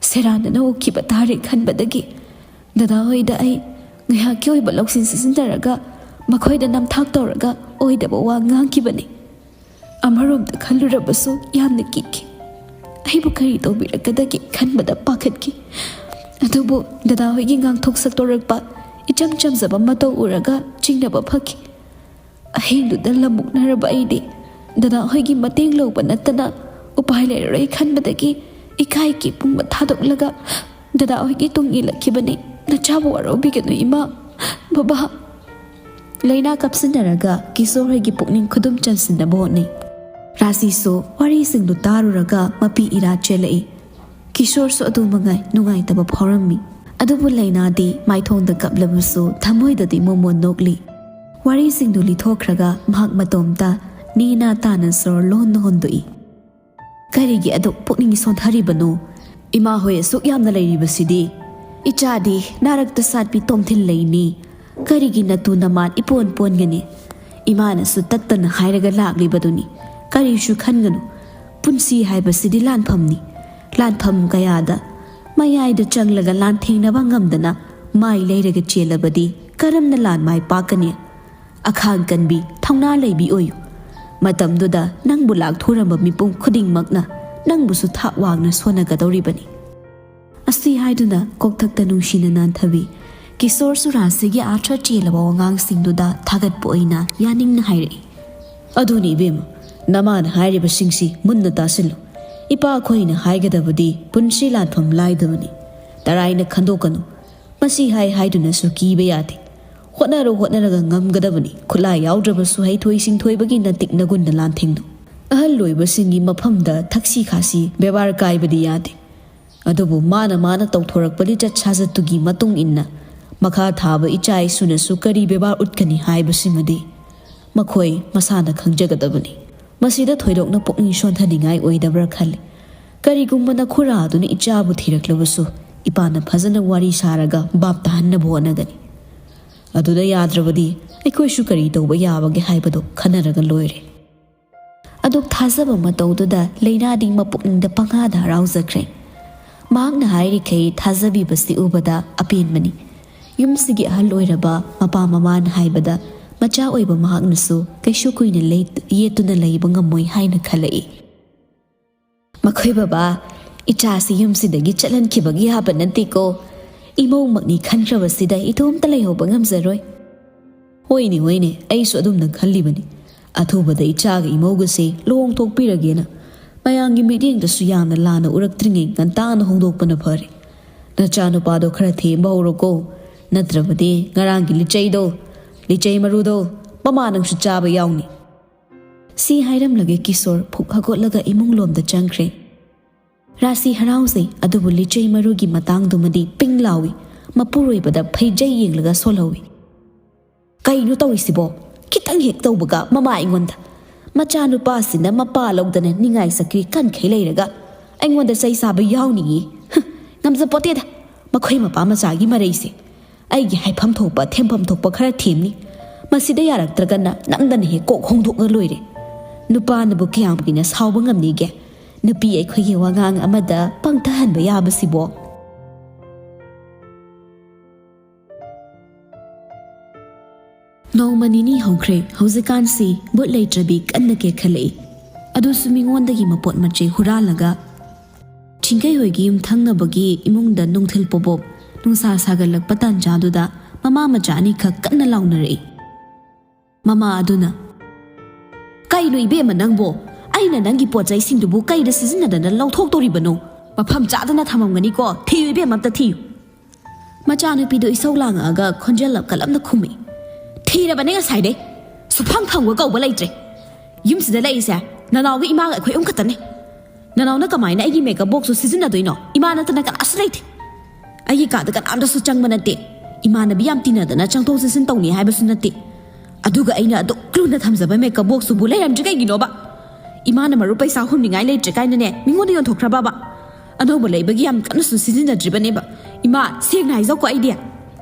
ꯁꯦꯔꯥꯟꯅꯅ ꯎꯈꯤꯕ ꯇꯥꯔꯦ ꯈꯟꯕꯗꯒꯤ ꯗꯗꯥꯍꯣꯏꯗ ꯑꯩ ꯉꯥꯏꯍꯥꯛꯀꯤ ꯑꯣꯏꯕ ꯂꯧꯁꯤꯡ ꯁꯤꯖꯤꯟꯅꯔꯒ ꯃꯈꯣꯏꯗ ꯅꯝꯊꯥꯛ ꯇꯧꯔꯒ ꯑꯣꯏꯗꯕ ꯋꯥ ꯉꯥꯡꯈꯤꯕꯅꯤ꯫ ꯑꯃꯔꯣꯝꯗ ꯈꯜꯂꯨꯔꯕꯁꯨ ꯌꯥꯝꯅ ꯀꯤꯈꯤ꯫ ꯑꯩꯕꯨ ꯀꯔꯤ ꯇꯧꯕꯤꯔꯛꯀꯗꯒꯦ ꯈꯟꯕꯗ ꯄꯥꯈꯠꯈꯤ꯫ ꯑꯗꯨꯕꯨ ꯗꯗꯥꯍꯣꯏꯒꯤ ꯉꯥꯡꯊꯣꯛ ꯁꯛꯇꯣꯔꯛꯄ ꯏꯆꯝ ꯆꯝꯖꯕ ꯃꯇꯧ ꯎꯔꯒ ꯆꯤꯡꯅꯕ ꯐꯈꯤ꯫ ꯑꯍꯤꯡꯗꯨꯗ ꯂꯝꯃꯨꯛꯅꯔꯕ ꯑꯩꯗꯤ ꯗꯗꯥ ꯍꯣꯏꯒꯤ ꯃꯇꯦꯡ ꯂꯧꯕ ꯅꯠꯇꯅ ꯎꯄꯥꯏ ꯂꯩꯔꯔꯣꯏ ꯈꯟꯕꯗꯒꯤ ꯏꯀꯥꯏꯒꯤ ꯄꯨꯝꯕ ꯊꯥꯗꯣꯛꯂꯒ ꯗꯗꯥ ꯍꯣꯏꯒꯤ ꯇꯨꯡ ꯏꯜꯂꯛꯈꯤꯕꯅꯤ꯫ ꯅꯆꯥꯕꯨ ꯋꯥꯔꯧꯕꯤꯒꯅꯨ ꯏꯃꯥ꯫ ꯕꯕꯥ꯫ ꯂꯩꯅꯥ ꯀꯥꯞꯁꯤꯟꯅꯔꯒ ꯀꯤꯁꯣꯔ ꯍꯣꯏꯒꯤ ꯄꯨꯛꯅꯤꯡ ꯈꯨꯗꯨꯝ ꯆꯟꯁꯤꯟꯅꯕ ꯍꯣꯠꯅꯩ꯫ ꯔꯥꯖꯤꯁꯨ ꯋꯥꯔꯤꯁꯤꯡꯗꯨ ꯇꯥꯔꯨꯔꯒ ꯃꯄꯤ ꯏꯔꯥ ꯆꯦꯜꯂꯛꯏ꯫ ꯀꯤꯁꯣꯔꯁꯨ ꯑꯗꯨ ꯃꯉꯥꯏ ꯅꯨꯡꯉꯥꯏꯇꯕ ꯐꯥꯎꯔꯝꯃꯤ꯫ ꯑꯗꯨꯕꯨ ꯂꯩꯅꯥꯗꯤ ꯃꯥꯏꯊꯣꯡꯗ ꯀꯞꯂꯕꯁꯨ ꯊꯃꯣꯏꯗꯗꯤ ꯃꯣꯃꯣꯟ ꯅꯣꯛꯂꯤ꯫ ꯋꯥꯔꯤꯁꯤꯡꯗꯨ ꯂꯤꯊꯣꯛꯈ꯭ꯔꯒ ꯃꯍꯥꯛ ꯃꯇꯣꯝꯇ ꯅꯦꯅꯥ ꯇꯥꯅ ꯁꯣꯔ ꯂꯣꯟꯅ ꯍꯣꯟꯗꯣꯛꯏ꯫ "ꯀꯔꯤꯒꯤ ꯑꯗꯨꯛ ꯄꯨꯛꯅꯤꯡ ꯁꯣꯟꯊꯔꯤꯕꯅꯣ? ꯏꯃꯥ ꯍꯣꯏ ꯑꯁꯨꯛ ꯌꯥꯝꯅ ꯂꯩꯔꯤꯕꯁꯤꯗꯤ? ꯏꯆꯥꯗꯤ ꯅꯥꯔꯛꯇ ꯁꯥꯠꯄꯤ ꯇꯣꯝꯊꯤꯜ ꯂꯩꯅꯤ꯫ ꯀꯔꯤꯒꯤ ꯅꯇꯨ ꯅꯃꯥꯟ ꯏꯄꯣꯟ ꯄꯣꯟꯒꯅꯤ? ꯏꯃꯥꯅꯁꯨ ꯇꯠꯇꯅ ꯍꯥꯏꯔꯒ ꯂꯥꯛꯂꯤꯕꯗꯨꯅꯤ꯫ ꯀꯔꯤꯁꯨ ꯈꯟꯒꯅꯨ꯫ ꯄꯨꯟꯁꯤ ꯍꯥꯏꯕꯁꯤꯗꯤ ꯂꯥꯟꯐꯝꯅꯤ꯫ ꯂꯥꯟꯐꯝ ꯀꯌꯥꯗ ꯃꯌꯥꯏꯗ ꯆꯪꯂꯒ ꯂꯥꯟꯊꯦꯡꯅꯕ ꯉꯝꯗꯅ ꯃꯥꯏ ꯂꯩꯔꯒ ꯆꯦꯜꯂꯕꯗꯤ ꯀꯔꯝꯅ ꯂꯥꯟ ꯃꯥꯏ ꯄꯥꯛꯀꯅꯤ? ꯑꯈꯥꯡ ꯀꯟꯕꯤ, ꯊꯧꯅꯥ ꯂꯩꯕꯤ ꯑꯣꯏꯌꯨ꯫ ꯃꯇꯝꯗꯨꯗ ꯅꯪꯕꯨ ꯂꯥꯛꯊꯣꯔꯝꯕ ꯃꯤꯄꯨꯝ ꯈꯨꯗꯤꯡꯃꯛꯅ ꯅꯪꯕꯨꯁꯨ ꯊꯥꯛ ꯋꯥꯡꯅ ꯁꯣꯟꯅꯒꯗꯧꯔꯤꯕꯅꯤ꯫" ꯑꯁꯤ ꯍꯥꯏꯗꯨꯅ ꯀꯣꯛꯊꯛꯇ ꯅꯨꯡꯁꯤꯅ ꯅꯥꯟꯊꯕꯤ꯫ ꯀꯤꯁꯣꯔꯁꯨ ꯔꯥꯖꯁꯤꯒꯤ ꯑꯥꯔꯊ ꯆꯦꯜꯂꯕ ꯋꯥꯉꯥꯡꯁꯤꯡꯗꯨꯗ ꯊꯥꯒꯠꯄ ꯑꯣꯏꯅ ꯌꯥꯅꯤꯡꯅ ꯍꯥꯏꯔꯛꯏ꯫ "ꯑꯗꯨꯅꯤ ꯏꯕꯦꯝꯃ, ꯅꯃꯥꯅ ꯍꯥꯏꯔꯤꯕꯁꯤꯡꯁꯤ ꯃꯨꯟꯅ ꯇꯥꯁꯤꯜꯂꯨ꯫ ꯏꯄꯥ ꯑꯩꯈꯣꯏꯅ ꯍꯥꯏꯒꯗꯕꯗꯤ ꯄꯨꯟꯁꯤ ꯂꯥꯟꯐꯝ ꯂꯥꯏꯗꯕꯅꯤ꯫ ꯇꯔꯥꯏꯅ ꯈꯟꯗꯣꯛꯀꯅꯨ꯫ ꯃꯁꯤ ꯍꯥꯏ ꯍꯥꯏꯗꯨꯅꯁꯨ ꯀꯤꯕ ꯌꯥꯗꯦ꯫ ꯍꯣꯠꯅꯔꯨ ꯍꯣꯠꯅꯔꯒ ꯉꯝꯒꯗꯕꯅꯤ꯫ ꯈꯨꯠꯂꯥꯏ ꯌꯥꯎꯗ꯭ꯔꯕꯁꯨ ꯍꯩꯊꯣꯏ ꯁꯤꯡꯊꯣꯏꯕꯒꯤ ꯅꯇꯤꯛ ꯅꯒꯨꯟꯗ ꯂꯥꯟꯊꯦꯡꯅꯧ꯫ ꯑꯍꯜ ꯑꯣꯏꯕꯁꯤꯡꯒꯤ ꯃꯐꯝꯗ ꯊꯛꯁꯤ ꯈꯥꯁꯤ ꯕꯦꯕꯥꯔ ꯀꯥꯏꯕꯗꯤ ꯌꯥꯗꯦ꯫ ꯑꯗꯨꯕꯨ ꯃꯥꯅ ꯃꯥꯅ ꯇꯧꯊꯣꯔꯛꯄ ꯂꯤꯆꯠ ꯁꯥꯖꯠꯇꯨꯒꯤ ꯃꯇꯨꯡ ꯏꯟꯅ ꯃꯈꯥ ꯊꯥꯕ ꯏꯆꯥ ꯏꯁꯨꯅꯁꯨ ꯀꯔꯤ ꯕꯦꯕꯥꯔ ꯎꯠꯀꯅꯤ ꯍꯥꯏꯕꯁꯤꯃꯗꯤ ꯃꯈꯣꯏ ꯃꯁꯥꯅ ꯈꯪꯖꯒꯗꯕꯅꯤ꯫ ꯃꯁꯤꯗ ꯊꯣꯏꯗꯣꯛꯅ ꯄꯨꯛꯅꯤꯡ ꯁꯣꯟꯊꯅꯤꯡꯉꯥꯏ ꯑꯣꯏꯗꯕ꯭ꯔꯥ ꯈꯜꯂꯤ꯫ ꯀꯔꯤꯒꯨꯝꯕ ꯅꯈꯨꯔꯥꯗꯨꯅ ꯏꯆꯥꯕꯨ ꯊꯤꯔꯛꯂꯕꯁꯨ ꯏꯄꯥꯅ ꯐꯖꯅ ꯋꯥꯔꯤ ꯁꯥꯔꯒ ꯚꯥꯞ ꯇꯥꯍꯟꯅꯕ ꯍꯣꯠꯅꯒꯅꯤ꯫ ꯑꯗꯨꯗ ꯌꯥꯗ꯭ꯔꯕꯗꯤ ꯑꯩꯈꯣꯏꯁꯨ ꯀꯔꯤ ꯇꯧꯕ ꯌꯥꯕꯒꯦ ꯍꯥꯏꯕꯗꯨ ꯈꯟꯅꯔꯒ ꯂꯣꯏꯔꯦ꯫" ꯑꯗꯨꯛ ꯊꯥꯖꯕ ꯃꯇꯧꯗꯨꯗ ꯂꯩꯅꯥꯗꯤ ꯃꯄꯨꯛꯅꯤꯡꯗ ꯄꯪꯍꯥꯗ ꯍꯔꯥꯎꯖꯈ꯭ꯔꯦ꯫ ꯃꯍꯥꯛꯅ ꯍꯥꯏꯔꯤꯈꯩ ꯊꯥꯖꯕꯤꯕꯁꯤ ꯎꯕꯗ ꯑꯄꯦꯟꯕꯅꯤ꯫ ꯌꯨꯝꯁꯤꯒꯤ ꯑꯍꯜ ꯑꯣꯏꯔꯕ ꯃꯄꯥ ꯃꯃꯥꯅ ꯍꯥꯏꯕꯗ ꯃꯆꯥ ꯑꯣꯏꯕ ꯃꯍꯥꯛꯅꯁꯨ ꯀꯩꯁꯨ ꯀꯨꯏꯅ ꯂꯩ-, ꯌꯦꯠꯇꯨꯅ ꯂꯩꯕ ꯉꯝꯃꯣꯏ ꯍꯥꯏꯅ ꯈꯜꯂꯛꯏ꯫ "ꯃꯈꯣꯏ ꯕꯕꯥ, ꯏꯆꯥꯁꯤ ꯌꯨꯝꯁꯤꯗꯒꯤ ꯆꯠꯍꯟꯈꯤꯕꯒꯤ ꯌꯥꯕ ꯅꯠꯇꯦꯀꯣ꯫ ꯏꯃꯧꯃꯛꯅꯤ ꯈꯟꯈ꯭ꯔꯕꯁꯤꯗ ꯏꯇꯣꯝꯇ ꯂꯩꯍꯧꯕ ꯉꯝꯖꯔꯣꯏ꯫" "ꯍꯣꯏꯅꯦ, ꯍꯣꯏꯅꯦ, ꯑꯩꯁꯨ ꯑꯗꯨꯝꯅ ꯈꯜꯂꯤꯕꯅꯤ꯫ ꯑꯊꯨꯕꯗ ꯏꯆꯥꯒ ꯏꯃꯧꯒꯁꯦ ꯂꯨꯍꯣꯡꯊꯣꯛꯄꯤꯔꯒꯦꯅ ꯃꯌꯥꯝꯒꯤ ꯃꯤꯠꯌꯦꯡꯗꯁꯨ ꯌꯥꯝꯅ ꯂꯥꯟꯅ ꯎꯔꯛꯇ꯭ꯔꯤꯉꯩ ꯉꯟꯇꯥꯅ ꯍꯣꯡꯗꯣꯛꯄꯅ ꯐꯔꯦ꯫ ꯅꯆꯥꯅꯨꯄꯥꯗꯣ ꯈꯔ ꯊꯦꯝꯕ ꯍꯧꯔꯣꯀꯣ, ꯅꯠꯇ꯭ꯔꯕꯗꯤ ꯉꯔꯥꯡꯒꯤ ꯂꯤꯆꯩꯗꯣ, ꯂꯤꯆꯩ ꯃꯔꯨꯗꯣ ꯃꯃꯥ ꯅꯪꯁꯨ ꯆꯥꯕ ꯌꯥꯎꯅꯤ꯫ ꯁꯤ ꯍꯥꯏꯔꯝꯂꯒ ꯀꯤꯁꯣꯔ ꯐꯨꯛ ꯍꯧꯒꯠꯂꯒ ꯏꯃꯨꯡ ꯂꯣꯝꯗ ꯆꯪꯈ꯭ꯔꯦ꯫ ꯔꯥꯁꯤ ꯍꯔꯥꯎꯖꯩ, ꯑꯗꯨꯕꯨ ꯂꯤꯆꯩ ꯃꯔꯨꯒꯤ ꯃꯇꯥꯡꯗꯨꯃꯗꯤ ꯄꯤꯡ ꯂꯥꯎꯏ꯫ ꯃꯄꯨꯔꯣꯏꯕꯗ ꯐꯩꯖꯩ ꯌꯦꯡꯂꯒ ꯁꯣꯜꯍꯧꯏ꯫ "ꯀꯩꯅꯣ ꯇꯧꯔꯤꯁꯤꯕꯣ? ꯈꯤꯇꯪ ꯍꯦꯛ ꯇꯧꯕꯒ ꯃꯃꯥ ꯑꯩꯉꯣꯟꯗ꯫ ꯃꯆꯥꯅꯨꯄꯥꯁꯤꯅ ꯃꯄꯥ ꯂꯧꯗꯅ ꯅꯤꯡꯉꯥꯏ ꯆꯀ꯭ꯔꯤ ꯀꯟꯈꯩ ꯂꯩꯔꯒ ꯑꯩꯉꯣꯟꯗ ꯆꯩ ꯆꯥꯕ ꯌꯥꯎꯅꯤꯌꯦ꯫ ꯍ, ꯉꯝꯖꯄꯣꯠꯇꯦꯗ ꯃꯈꯣꯏ ꯃꯄꯥ ꯃꯆꯥꯒꯤ ꯃꯔꯩꯁꯦ꯫ ꯑꯩꯒꯤ ꯍꯥꯏꯐꯝ ꯊꯣꯛꯄ, ꯊꯦꯝꯐꯝ ꯊꯣꯛꯄ ꯈꯔ ꯊꯦꯝꯅꯤ꯫ ꯃꯁꯤꯗ ꯌꯥꯔꯛꯇ꯭ꯔꯒꯅ ꯅꯝꯗꯅ ꯍꯦꯛ ꯀꯣꯛ ꯍꯣꯡꯗꯣꯛꯂ ꯂꯣꯏꯔꯦ꯫ ꯅꯨꯄꯥꯅꯕꯨ ꯀꯌꯥꯝ ꯀꯨꯏꯅ ꯁꯥꯎꯕ ꯉꯝꯅꯤꯒꯦ? ꯅꯨꯄꯤ ꯑꯩꯈꯣꯏꯒꯤ ꯋꯥꯉꯥꯡ ꯑꯃꯗ ꯄꯪꯊꯍꯟꯕ ꯌꯥꯕꯁꯤꯕꯣ?" ꯅꯣꯡꯃ ꯅꯤꯅꯤ ꯍꯧꯈ꯭ꯔꯦ꯫ ꯍꯧꯖꯤꯛꯀꯥꯟꯁꯤ ꯕꯨꯠ ꯂꯩꯇ꯭ꯔꯕꯤ ꯀꯟꯅ ꯀꯦꯈꯠꯂꯛꯏ꯫ ꯑꯗꯨꯁꯨ ꯃꯤꯉꯣꯟꯗꯒꯤ ꯃꯄꯣꯠ ꯃꯆꯩ ꯍꯨꯔꯥꯜꯂꯒ꯫ ꯆꯤꯡꯈꯩ ꯍꯣꯏꯒꯤ ꯌꯨꯝꯊꯪꯅꯕꯒꯤ ꯏꯃꯨꯡꯗ ꯅꯨꯡꯊꯤꯜ ꯄꯣꯕꯣꯞ ꯅꯨꯡꯁꯥ ꯁꯥꯒꯠꯂꯛꯄ ꯇꯥꯟꯖꯥꯗꯨꯗ ꯃꯃꯥ ꯃꯆꯥ ꯑꯅꯤꯈꯛ ꯀꯟꯅ ꯂꯥꯎꯅꯔꯛꯏ꯫ ꯃꯃꯥ ꯑꯗꯨꯅ, "ꯀꯩꯅꯣ ꯏꯕꯦꯝꯃ ꯅꯪꯕꯣ? ꯑꯩꯅ ꯅꯪꯒꯤ ꯄꯣꯠ ꯆꯩꯁꯤꯡꯗꯨꯕꯨ ꯀꯩꯗ ꯁꯤꯖꯤꯟꯅꯗꯅ ꯂꯧꯊꯣꯛꯇꯣꯔꯤꯕꯅꯣ? ꯃꯐꯝ ꯆꯥꯗꯅ ꯊꯝꯃꯝꯒꯅꯤꯀꯣ꯫ ꯊꯤꯌꯨ ꯏꯕꯦꯝꯃ, ꯑꯝꯇ ꯊꯤꯌꯨ꯫" ꯃꯆꯥꯅꯨꯄꯤꯗꯨ ꯏꯁꯧ ꯂꯥꯡꯉꯛꯑꯒ ꯈꯣꯟꯖꯦꯜ ꯂꯞꯀ ꯂꯞꯅ ꯈꯨꯝꯃꯤ꯫ "ꯊꯤꯔꯕꯅꯦ ꯉꯁꯥꯏꯗꯩ꯫ ꯁꯨꯐꯪ ꯐꯪꯕ ꯀꯧꯕ ꯂꯩꯇ꯭ꯔꯦ꯫ ꯌꯨꯝꯁꯤꯗ ꯂꯩꯔꯤꯁꯦ ꯅꯅꯥꯎꯒ ꯏꯃꯥꯒ ꯑꯩꯈꯣꯏ ꯑꯍꯨꯝ ꯈꯛꯇꯅꯦ꯫ ꯅꯅꯥꯎꯅ ꯀꯃꯥꯏꯅ ꯑꯩꯒꯤ ꯃꯦꯀꯞ ꯕꯣꯛꯁꯇꯨ ꯁꯤꯖꯤꯟꯅꯗꯣꯏꯅꯣ? ꯏꯃꯥ ꯅꯠꯇꯅ ꯀꯅꯥꯁꯨ ꯂꯩꯇꯦ꯫ ꯑꯩꯒꯤ ꯀꯥꯗ ꯀꯅꯥꯝꯇꯁꯨ ꯆꯪꯕ ꯅꯠꯇꯦ꯫ ꯏꯃꯥꯟꯅꯕꯤ ꯌꯥꯝ ꯇꯤꯟꯅꯗꯅ ꯆꯪꯊꯣꯛ ꯆꯪꯁꯤꯟ ꯇꯧꯅꯤ ꯍꯥꯏꯕꯁꯨ ꯅꯠꯇꯦ꯫ ꯑꯗꯨꯒ ꯑꯩꯅ ꯑꯗꯨꯛ ꯂꯨꯅ ꯊꯝꯖꯕ ꯃꯦꯀꯞ ꯕꯣꯛꯁꯇꯨꯕꯨ ꯂꯩꯔꯝꯗ꯭ꯔꯤ ꯀꯩꯒꯤꯅꯣꯕ? ꯏꯃꯥꯅ ꯃꯔꯨꯞ ꯄꯩꯁꯥ ꯍꯨꯟꯅꯤꯡꯉꯥꯏ ꯂꯩꯇ꯭ꯔꯦ ꯀꯥꯏꯅꯅꯦ ꯃꯤꯉꯣꯟꯗ ꯌꯣꯟꯊꯣꯛꯈ꯭ꯔꯕꯕ? ꯑꯅꯧꯕ ꯂꯩꯕꯒꯤ ꯌꯥꯝ ꯀꯟꯅꯁꯨ ꯁꯤꯖꯤꯟꯅꯗ꯭ꯔꯤꯕꯅꯦꯕ꯫ ꯏꯃꯥ, ꯁꯦꯡꯅ ꯍꯥꯏꯖꯧꯀꯣ ꯑꯩꯗꯤ꯫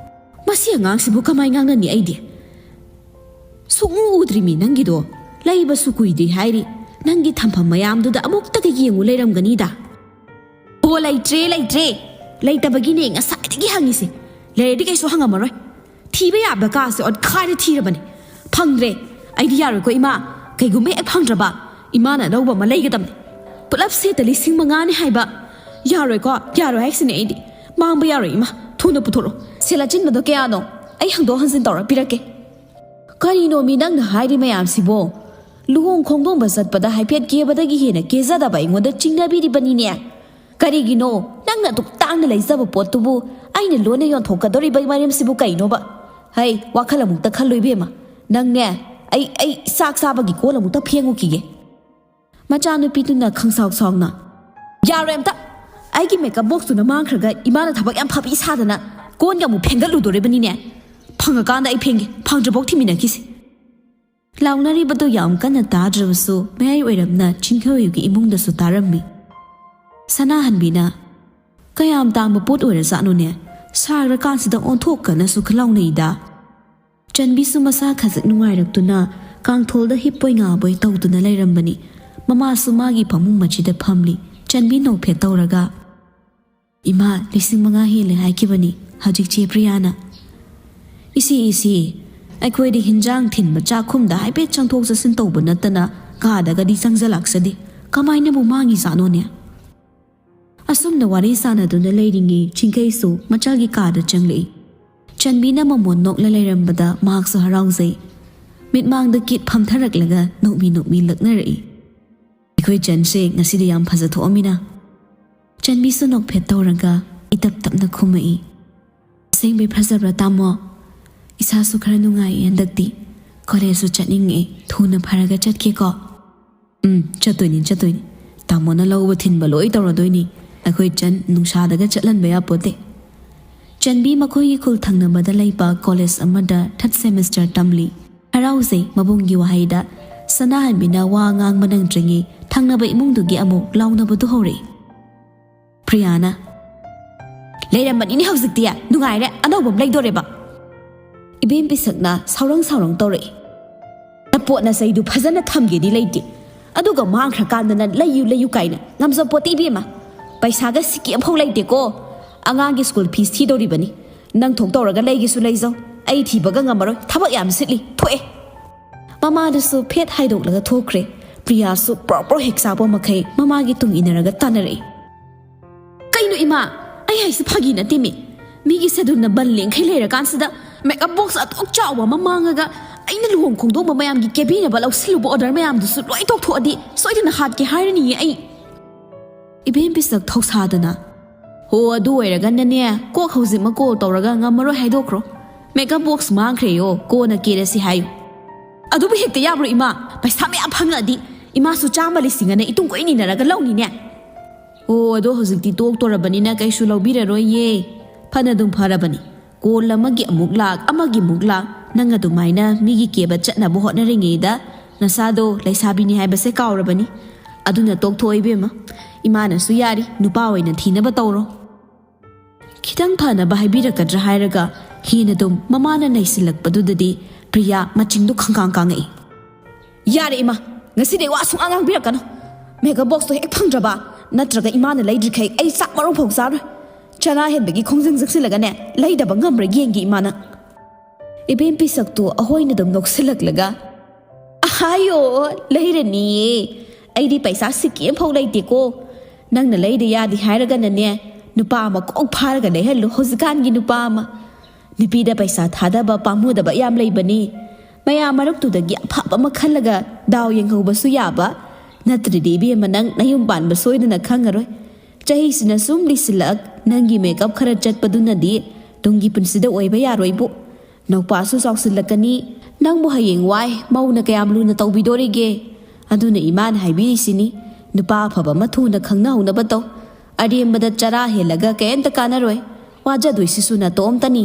ꯃꯁꯤ ꯑꯉꯥꯡꯁꯤꯕꯨ ꯀꯃꯥꯏ ꯉꯥꯡꯅꯅꯤ ꯑꯩꯗꯤ? ꯁꯨꯛꯎ ꯎꯗ꯭ꯔꯤꯃꯤ ꯅꯪꯒꯤꯗꯣ꯫ ꯂꯩꯕꯁꯨ ꯀꯨꯏꯗ꯭ꯔꯤ ꯍꯥꯏꯔꯤ꯫ ꯅꯪꯒꯤ ꯊꯝꯐꯝ ꯃꯌꯥꯝꯗꯨꯗ ꯑꯃꯨꯛꯇꯒ ꯌꯦꯡꯉꯨ ꯂꯩꯔꯝꯒꯅꯤꯗ꯫" "ꯑꯣ, ꯂꯩꯇ꯭ꯔꯦ, ꯂꯩꯇ꯭ꯔꯦ꯫ ꯂꯩꯇꯕꯒꯤꯅꯦ ꯉꯁꯥꯏꯗꯒꯤ ꯍꯪꯉꯤꯁꯦ꯫ ꯂꯩꯔꯗꯤ ꯀꯩꯁꯨ ꯍꯪꯉꯝꯃꯔꯣꯏ꯫ ꯊꯤꯕ ꯌꯥꯕ ꯀꯥꯁꯦ ꯑꯣꯠꯈꯥꯏꯔ ꯊꯤꯔꯕꯅꯦ꯫ ꯐꯪꯗ꯭ꯔꯦ꯫ ꯑꯩꯗꯤ ꯌꯥꯔꯣꯏꯀꯣ ꯏꯃꯥ꯫ ꯀꯩꯒꯨꯝꯕ ꯍꯦꯛ ꯐꯪꯗ꯭ꯔꯕ, ꯏꯃꯥꯅ ꯑꯅꯧꯕ ꯑꯃ ꯂꯩꯒꯗꯕꯅꯦ꯫ ꯄꯨꯂꯞ ꯁꯦꯠꯇ ꯂꯤꯁꯤꯡ ꯃꯉꯥꯅꯦ ꯍꯥꯏꯕ꯫ ꯌꯥꯔꯣꯏꯀꯣ, ꯌꯥꯔꯣꯏ ꯍꯥꯏꯁꯤꯅꯦ ꯑꯩꯗꯤ꯫ ꯃꯥꯡꯕ ꯌꯥꯔꯣꯏ ꯏꯃꯥ꯫ ꯊꯨꯅ ꯄꯨꯊꯣꯔꯛꯑꯣ꯫ ꯁꯦꯜ ꯑꯆꯤꯟꯕꯗꯣ ꯀꯌꯥꯅꯣ? ꯑꯩ ꯍꯟꯗꯣꯛ ꯍꯟꯖꯤꯟ ꯇꯧꯔ ꯄꯤꯔꯛꯀꯦ꯫" "ꯀꯔꯤꯅꯣ ꯃꯤ ꯅꯪꯅ ꯍꯥꯏꯔꯤ ꯃꯌꯥꯝꯁꯤꯕꯣ? ꯂꯨꯍꯣꯡ ꯈꯣꯡꯗꯣꯡꯕ ꯆꯠꯄꯗ ꯍꯥꯏꯐꯦꯠ ꯀꯦꯕꯗꯒꯤ ꯍꯦꯟꯅ ꯀꯦꯖꯗꯕ ꯑꯩꯉꯣꯟꯗ ꯆꯤꯡꯅꯕꯤꯔꯤꯕꯅꯤꯅꯦ꯫ ꯀꯔꯤꯒꯤꯅꯣ? ꯅꯪꯅ ꯑꯗꯨꯛ ꯇꯥꯡꯅ ꯂꯩꯖꯕ ꯄꯣꯠꯇꯨꯕꯨ ꯑꯩꯅ ꯂꯣꯟꯅ ꯌꯣꯟꯊꯣꯛꯀꯗꯧꯔꯤꯕ ꯃꯔꯝꯁꯤꯕꯨ ꯀꯩꯅꯣꯕ? ꯍꯩ, ꯋꯥꯈꯜ ꯑꯃꯨꯛꯇ ꯈꯜꯂꯨ ꯏꯕꯦꯝꯃ꯫ ꯅꯪꯅꯦ, ꯑꯩ, ꯑꯩ ꯆꯥꯛ ꯆꯥꯕꯒꯤ ꯀꯣꯜ ꯑꯃꯨꯛꯇ ꯐꯦꯡꯉꯨꯈꯤꯒꯦ꯫ ꯃꯆꯥꯅꯨꯄꯤꯗꯨꯅ ꯈꯪꯁꯥꯎ ꯁꯥꯎꯅ, "ꯌꯥꯔꯣꯏ ꯑꯝꯇ! ꯑꯩꯒꯤ ꯃꯦꯀꯞ ꯕꯣꯛꯁꯇꯨꯅ ꯃꯥꯡꯈ꯭ꯔꯒ ꯏꯃꯥꯅ ꯊꯕꯛ ꯌꯥꯝ ꯐꯕꯤ ꯁꯥꯗꯅ ꯀꯣꯟꯒ ꯑꯃꯨꯛ ꯐꯦꯡꯒꯠꯂꯨꯗꯣꯔꯤꯕꯅꯤꯅꯦ꯫ ꯐꯪꯉꯀꯥꯟꯗ ꯑꯩ ꯐꯦꯡꯒꯦ, ꯐꯪꯗ꯭ꯔꯤꯐꯥꯎ ꯊꯤꯃꯤꯟꯅꯈꯤꯁꯤ"꯫ ꯂꯥꯎꯅꯔꯤꯕꯗꯨ ꯌꯥꯝ ꯀꯟꯅ ꯇꯥꯗ꯭ꯔꯕꯁꯨ ꯃꯌꯥꯏ ꯑꯣꯏꯔꯞꯅ ꯆꯤꯡꯈꯩꯒꯤ ꯏꯃꯨꯡꯗꯁꯨ ꯇꯥꯔꯝꯃꯤ꯫ ꯁꯅꯥꯍꯟꯕꯤꯅ, "ꯀꯌꯥꯝ ꯇꯥꯡꯕ ꯄꯣꯠ ꯑꯣꯏꯔꯖꯥꯠꯅꯣꯅꯦ? ꯁꯥꯈ꯭ꯔꯀꯥꯟꯁꯤꯗ ꯑꯣꯟꯊꯣꯛꯀꯅꯁꯨ ꯈꯜꯂꯥꯎꯅꯩꯗ"꯫ ꯆꯟꯕꯤꯁꯨ ꯃꯁꯥ ꯈꯖꯤꯛ ꯅꯨꯡꯉꯥꯏꯔꯛꯇꯨꯅ ꯀꯥꯡꯊꯣꯜꯗ ꯍꯤꯞꯄꯣꯏ ꯉꯥꯕꯣꯏ ꯇꯧꯗꯨꯅ ꯂꯩꯔꯝꯕꯅꯤ꯫ ꯃꯃꯥꯁꯨ ꯃꯥꯒꯤ ꯐꯃꯨꯡ ꯃꯆꯤꯗ ꯐꯝꯂꯤ꯫ ꯆꯟꯕꯤ ꯅꯣꯛꯐꯦꯠ ꯇꯧꯔꯒ, "ꯏꯃꯥ, ꯂꯤꯁꯤꯡ ꯃꯉꯥ ꯍꯦꯜꯂꯦ ꯍꯥꯏꯈꯤꯕꯅꯤ ꯍꯧꯖꯤꯛ ꯆꯦ ꯄ꯭ꯔꯤꯌꯥꯅ"꯫ "ꯏꯁꯤ, ꯏꯁꯤ, ꯑꯩꯈꯣꯏꯗꯤ ꯍꯤꯟꯖꯥꯡ ꯊꯤꯟꯕ ꯆꯥꯛꯈꯨꯝꯗ ꯍꯥꯏꯐꯦꯠ ꯆꯪꯊꯣꯛ ꯆꯠꯁꯤꯟ ꯇꯧꯕ ꯅꯠꯇꯅ ꯀꯥꯗꯒꯗꯤ ꯆꯪꯖꯂꯥꯛꯆꯗꯦ꯫ ꯀꯃꯥꯏꯅꯕꯨ ꯃꯥꯡꯉꯤꯖꯥꯠꯅꯣꯅꯦ?" ꯑꯁꯨꯝꯅ ꯋꯥꯔꯤ ꯁꯥꯟꯅꯗꯨꯅ ꯂꯩꯔꯤꯉꯩ ꯆꯤꯡꯈꯩꯁꯨ ꯃꯆꯜꯒꯤ ꯀꯥꯗ ꯆꯪꯂꯛꯏ꯫ ꯆꯟꯕꯤꯅ ꯃꯃꯣꯟ ꯅꯣꯛꯂ ꯂꯩꯔꯝꯕꯗ ꯃꯍꯥꯛꯁꯨ ꯍꯔꯥꯎꯖꯩ꯫ ꯃꯤꯠꯃꯥꯡꯗ ꯀꯤꯠ ꯐꯝꯊꯔꯛꯂꯒ ꯅꯣꯛꯃꯤ ꯅꯣꯛꯃꯤ ꯂꯛꯅꯔꯛꯏ꯫ "ꯑꯩꯈꯣꯏ ꯆꯟꯁꯦ ꯉꯁꯤꯗꯤ ꯌꯥꯝ ꯐꯖ ꯊꯣꯛꯑꯝꯃꯤꯅ"꯫ ꯆꯟꯕꯤꯁꯨ ꯅꯣꯛꯐꯦꯠ ꯇꯧꯔꯒ ꯏꯇꯞ ꯇꯞꯅ ꯈꯨꯝꯃꯛꯏ꯫ "ꯑꯁꯦꯡꯕꯩ ꯐꯖꯕ꯭ꯔꯥ ꯇꯥꯃꯣ? ꯏꯁꯥꯁꯨ ꯈꯔ ꯅꯨꯡꯉꯥꯏꯌꯦ ꯍꯟꯗꯛꯇꯤ꯫ ꯀꯣꯂꯦꯖꯁꯨ ꯆꯠꯅꯤꯡꯉꯦ, ꯊꯨꯅ ꯐꯔꯒ ꯆꯠꯀꯦꯀꯣ"꯫ "ꯎꯝ, ꯆꯠꯇꯣꯏꯅꯤ, ꯆꯠꯇꯣꯏꯅꯤ꯫ ꯇꯥꯃꯣꯅ ꯂꯧꯕ ꯊꯤꯟꯕ ꯂꯣꯏ ꯇꯧꯔꯗꯣꯏꯅꯤ꯫ ꯑꯩꯈꯣꯏ ꯆꯟ ꯅꯨꯡꯁꯥꯗꯒ ꯆꯠꯍꯟꯕ ꯌꯥꯄꯣꯠꯇꯦ"꯫ ꯆꯟꯕꯤ ꯃꯈꯣꯏꯒꯤ ꯈꯨꯜ ꯊꯪꯅꯕꯗ ꯂꯩꯕ ꯀꯣꯂꯦꯖ ꯑꯃꯗ ꯊꯥꯔꯠ ꯁꯦꯃꯤꯁꯇꯔ ꯇꯝꯂꯤ꯫ ꯍꯔꯥꯎꯖꯩ ꯃꯕꯨꯡꯒꯤ ꯋꯥꯍꯩꯗ꯫ ꯁꯅꯥꯍꯟꯕꯤꯅ ꯋꯥ ꯉꯥꯡꯕ ꯅꯪꯗ꯭ꯔꯤꯉꯩ ꯊꯪꯅꯕ ꯏꯃꯨꯡꯗꯨꯒꯤ ꯑꯃꯨꯛ ꯂꯥꯎꯅꯕꯗꯨ ꯍꯧꯔꯛꯏ꯫ ꯄ꯭ꯔꯤꯌꯥꯅ, "ꯂꯩꯔꯝꯕꯅꯤꯅꯦ ꯍꯧꯖꯤꯛꯇꯤ, ꯅꯨꯡꯉꯥꯏꯔꯦ, ꯑꯅꯧꯕ ꯑꯃ ꯂꯩꯗꯣꯔꯦꯕ"꯫ ꯏꯕꯦꯝ ꯄꯤꯁꯛꯅ ꯁꯥꯎꯔꯪ ꯁꯥꯎꯔꯪ ꯇꯧꯔꯛꯏ꯫ "ꯅꯄꯣꯠ ꯅꯆꯩꯗꯨ ꯐꯖꯅ ꯊꯝꯒꯦꯗꯤ ꯂꯩꯇꯦ, ꯑꯗꯨꯒ ꯃꯥꯡꯈ꯭ꯔꯀꯥꯟꯗꯅ ꯂꯩꯌꯨ ꯂꯩꯌꯨ ꯀꯥꯏꯅ ꯉꯝꯖꯄꯣꯠꯇꯦ ꯏꯕꯦꯝꯃ꯫ ꯄꯩꯁꯥꯒ ꯁꯤꯀꯤ ꯑꯃꯐꯥꯎ ꯂꯩꯇꯦꯀꯣ꯫ ꯑꯉꯥꯡꯒꯤ ꯁ꯭ꯀꯨꯜ ꯐꯤꯁ ꯊꯤꯗꯧꯔꯤꯕꯅꯤ꯫ ꯅꯪ ꯊꯣꯛ ꯇꯧꯔꯒ ꯂꯩꯒꯦꯁꯨ ꯂꯩꯖꯧ꯫ ꯑꯩ ꯊꯤꯕꯒ ꯉꯝꯃꯔꯣꯏ, ꯊꯕꯛ ꯌꯥꯝ ꯁꯤꯠꯂꯤ, ꯊꯣꯛꯑꯦ"꯫ ꯃꯃꯥꯗꯨꯁꯨ ꯐꯦꯠ ꯍꯥꯏꯗꯣꯛꯂꯒ ꯊꯣꯛꯈ꯭ꯔꯦ꯫ ꯄ꯭ꯔꯤꯌꯥꯁꯨ ꯄ꯭ꯔꯣꯛ ꯄ꯭ꯔꯣꯛ ꯍꯦꯛ ꯆꯥꯕ ꯃꯈꯩ ꯃꯃꯥꯒꯤ ꯇꯨꯡ ꯏꯟꯅꯔꯒ ꯇꯥꯟꯅꯔꯛꯏ꯫ "ꯀꯩꯅꯣ ꯏꯃꯥ? ꯑꯩ ꯍꯥꯏꯁꯦ ꯐꯥꯒꯤ ꯅꯠꯇꯦꯃꯤ꯫ ꯃꯤꯒꯤ ꯁꯦꯗꯨꯜꯅ ꯕꯟ ꯂꯦꯡꯈꯩ ꯂꯩꯔꯀꯥꯟꯁꯤꯗ ꯃꯦꯀꯞ ꯕꯣꯛꯁ ꯑꯗꯨꯛ ꯆꯥꯎꯕ ꯑꯃ ꯃꯥꯡꯉꯒ ꯑꯩꯅ ꯂꯨꯍꯣꯡ ꯈꯣꯡꯗꯣꯡꯕ ꯃꯌꯥꯝꯒꯤ ꯀꯦꯕꯤꯅꯕ ꯂꯧꯁꯤꯜꯂꯨꯕ ꯑꯣꯔꯗꯔ ꯃꯌꯥꯝꯗꯨꯁꯨ ꯂꯣꯏ ꯇꯣꯛꯊꯣꯛꯑꯗꯤ ꯁꯣꯏꯗꯅ ꯍꯥꯠꯀꯦ ꯍꯥꯏꯔꯅꯤꯌꯦ ꯑꯩ꯫ ꯏꯕꯦꯝ ꯄꯤꯁꯛ ꯊꯧꯁꯥꯗꯅ, "ꯍꯣ, ꯑꯗꯨ ꯑꯣꯏꯔꯒꯅꯅꯦ, ꯀꯣꯛ ꯍꯧꯖꯤꯛꯃꯛ ꯀꯣꯜ ꯇꯧꯔꯒ ꯉꯝꯃꯔꯣꯏ ꯍꯥꯏꯗꯣꯛꯈ꯭ꯔꯣ꯫ ꯃꯦꯀꯞ ꯕꯣꯛꯁ ꯃꯥꯡꯈ꯭ꯔꯦꯌꯣ, ꯀꯣꯟꯅ ꯀꯦꯔꯁꯤ ꯍꯥꯏꯌꯨ"꯫ "ꯑꯗꯨꯕꯨ ꯍꯦꯛꯇ ꯌꯥꯕ꯭ꯔꯣ ꯏꯃꯥ? ꯄꯩꯁꯥ ꯃꯌꯥꯝ ꯐꯪꯉꯛꯑꯗꯤ ꯏꯃꯥꯁꯨ ꯆꯥꯝꯃ ꯂꯤꯁꯤꯡ ꯑꯅ ꯏꯇꯨꯡ ꯀꯣꯏꯅ ꯏꯟꯅꯔꯒ ꯂꯧꯅꯤꯅꯦ"꯫ "ꯑꯣ, ꯑꯗꯣ ꯍꯧꯖꯤꯛꯇꯤ ꯇꯣꯛꯇꯣꯔꯕꯅꯤꯅ ꯀꯩꯁꯨ ꯂꯧꯕꯤꯔꯔꯣꯏꯌꯦ꯫ ꯐꯅ ꯑꯗꯨꯝ ꯐꯔꯕꯅꯤ꯫ ꯀꯣꯜ ꯑꯃꯒꯤ ꯑꯃꯨꯛ ꯂꯥꯛ, ꯑꯃꯒꯤ ꯑꯃꯨꯛ ꯂꯥꯛ, ꯅꯪ ꯑꯗꯨꯃꯥꯏꯅ ꯃꯤꯒꯤ ꯀꯦꯕ ꯆꯠꯅꯕ ꯍꯣꯠꯅꯔꯤꯉꯩꯗ ꯅꯁꯥꯗꯣ ꯂꯩꯁꯥꯕꯤꯅꯤ ꯍꯥꯏꯕꯁꯦ ꯀꯥꯎꯔꯕꯅꯤ꯫ ꯑꯗꯨꯅ ꯇꯣꯛꯊꯣꯛꯑꯣ ꯏꯕꯦꯝꯃ꯫ ꯏꯃꯥꯅꯁꯨ ꯌꯥꯔꯤ, ꯅꯨꯄꯥ ꯑꯣꯏꯅ ꯊꯤꯅꯕ ꯇꯧꯔꯣ"꯫ ꯈꯤꯇꯪ ꯐꯅꯕ ꯍꯥꯏꯕꯤꯔꯛꯀꯗ꯭ꯔꯥ ꯍꯥꯏꯔꯒ ꯍꯦꯟꯅ ꯑꯗꯨꯝ ꯃꯃꯥꯅ ꯅꯩꯁꯤꯜꯂꯛꯄꯗꯨꯗꯗꯤ ꯄ꯭ꯔꯤꯌꯥ ꯃꯆꯤꯡꯗꯣ ꯈꯪꯀꯥꯡ ꯀꯥꯡꯉꯛꯏ꯫ "ꯌꯥꯔꯦ ꯏꯃꯥ, ꯉꯁꯤꯗꯩ ꯋꯥ ꯁꯨꯡꯉꯥꯡ ꯉꯥꯡꯕꯤꯔꯛꯀꯅꯨ꯫ ꯃꯦꯀꯞ ꯕꯣꯛꯁꯇꯣ ꯍꯦꯛ ꯐꯪꯗ꯭ꯔꯕ, ꯅꯠꯇ꯭ꯔꯒ ꯏꯃꯥꯅ ꯂꯩꯗ꯭ꯔꯤꯈꯩ ꯑꯩ ꯆꯥꯛ ꯃꯔꯨ ꯐꯥꯎ ꯆꯥꯔꯣꯏ꯫ ꯆꯔꯥ ꯍꯦꯟꯕꯒꯤ ꯈꯣꯡꯖꯪ ꯆꯪꯁꯤꯜꯂꯒꯅꯦ, ꯂꯩꯗꯕ ꯉꯝꯕ꯭ꯔꯥ ꯌꯦꯡꯒꯦ ꯏꯃꯥꯅ"꯫ ꯏꯕꯦꯝ ꯄꯤꯁꯛꯇꯨ ꯑꯍꯣꯏꯅ ꯑꯗꯨꯝ ꯅꯣꯛꯁꯤꯜꯂꯛꯂꯒ, "ꯑꯍꯥꯌꯣ, ꯂꯩꯔꯅꯤꯌꯦ꯫ ꯑꯩꯗꯤ ꯄꯩꯁꯥ ꯁꯤꯀꯤ ꯑꯃꯐꯥꯎ ꯂꯩꯇꯦꯀꯣ꯫ ꯅꯪꯅ ꯂꯩꯗ ꯌꯥꯗꯦ ꯍꯥꯏꯔꯒꯅꯅꯦ, ꯅꯨꯄꯥ ꯑꯃ ꯀꯣꯛ ꯐꯥꯔꯒ ꯂꯩꯍꯜꯂꯨ, ꯍꯧꯖꯤꯛꯀꯥꯟꯒꯤ ꯅꯨꯄꯥ ꯑꯃ꯫ ꯅꯨꯄꯤꯗ ꯄꯩꯁꯥ ꯊꯥꯗꯕ ꯄꯥꯝꯃꯨꯗꯕ ꯌꯥꯝ ꯂꯩꯕꯅꯤ꯫ ꯃꯌꯥꯝ ꯃꯔꯛꯇꯨꯗꯒꯤ ꯑꯐꯕ ꯑꯃ ꯈꯜꯂꯒ ꯗꯥꯎ ꯌꯦꯡꯍꯧꯕꯁꯨ ꯌꯥꯕ꯫ ꯅꯠꯇ꯭ꯔꯗꯤ ꯏꯕꯦꯝꯃ, ꯅꯪ ꯅꯌꯨꯝ ꯄꯥꯟꯕ ꯁꯣꯏꯗꯅ ꯈꯪꯉꯔꯣꯏ꯫ ꯆꯍꯤꯁꯤꯅ ꯁꯨꯝ ꯂꯤꯁꯤꯜꯂꯛ, ꯅꯪꯒꯤ ꯃꯦꯀꯞ ꯈꯔ ꯆꯠꯄꯗꯨꯅꯗꯤ ꯇꯨꯡꯒꯤ ꯄꯨꯟꯁꯤꯗ ꯑꯣꯏꯕ ꯌꯥꯔꯣꯏꯕꯨ꯫ ꯅꯧꯄꯥꯁꯨ ꯆꯥꯎꯁꯤꯜꯂꯛꯀꯅꯤ, ꯅꯪꯕꯨ ꯍꯌꯦꯡ ꯋꯥꯏ ꯃꯧꯅ ꯀꯌꯥꯝ ꯂꯨꯅ ꯇꯧꯕꯤꯗꯣꯔꯤꯒꯦ? ꯑꯗꯨꯅ ꯏꯃꯥꯅ ꯍꯥꯏꯕꯤꯔꯤꯁꯤꯅꯤ, ꯅꯨꯄꯥ ꯑꯐꯕ ꯑꯃ ꯊꯨꯅ ꯈꯪꯅꯍꯧꯅꯕ ꯇꯧ꯫ ꯑꯔꯦꯝꯕꯗ ꯆꯔꯥ ꯍꯦꯜꯂꯒ ꯀꯩꯝꯇ ꯀꯥꯟꯅꯔꯣꯏ꯫ ꯋꯥꯖꯗꯣꯏꯁꯤꯁꯨ ꯅꯇꯣꯝꯇꯅꯤ꯫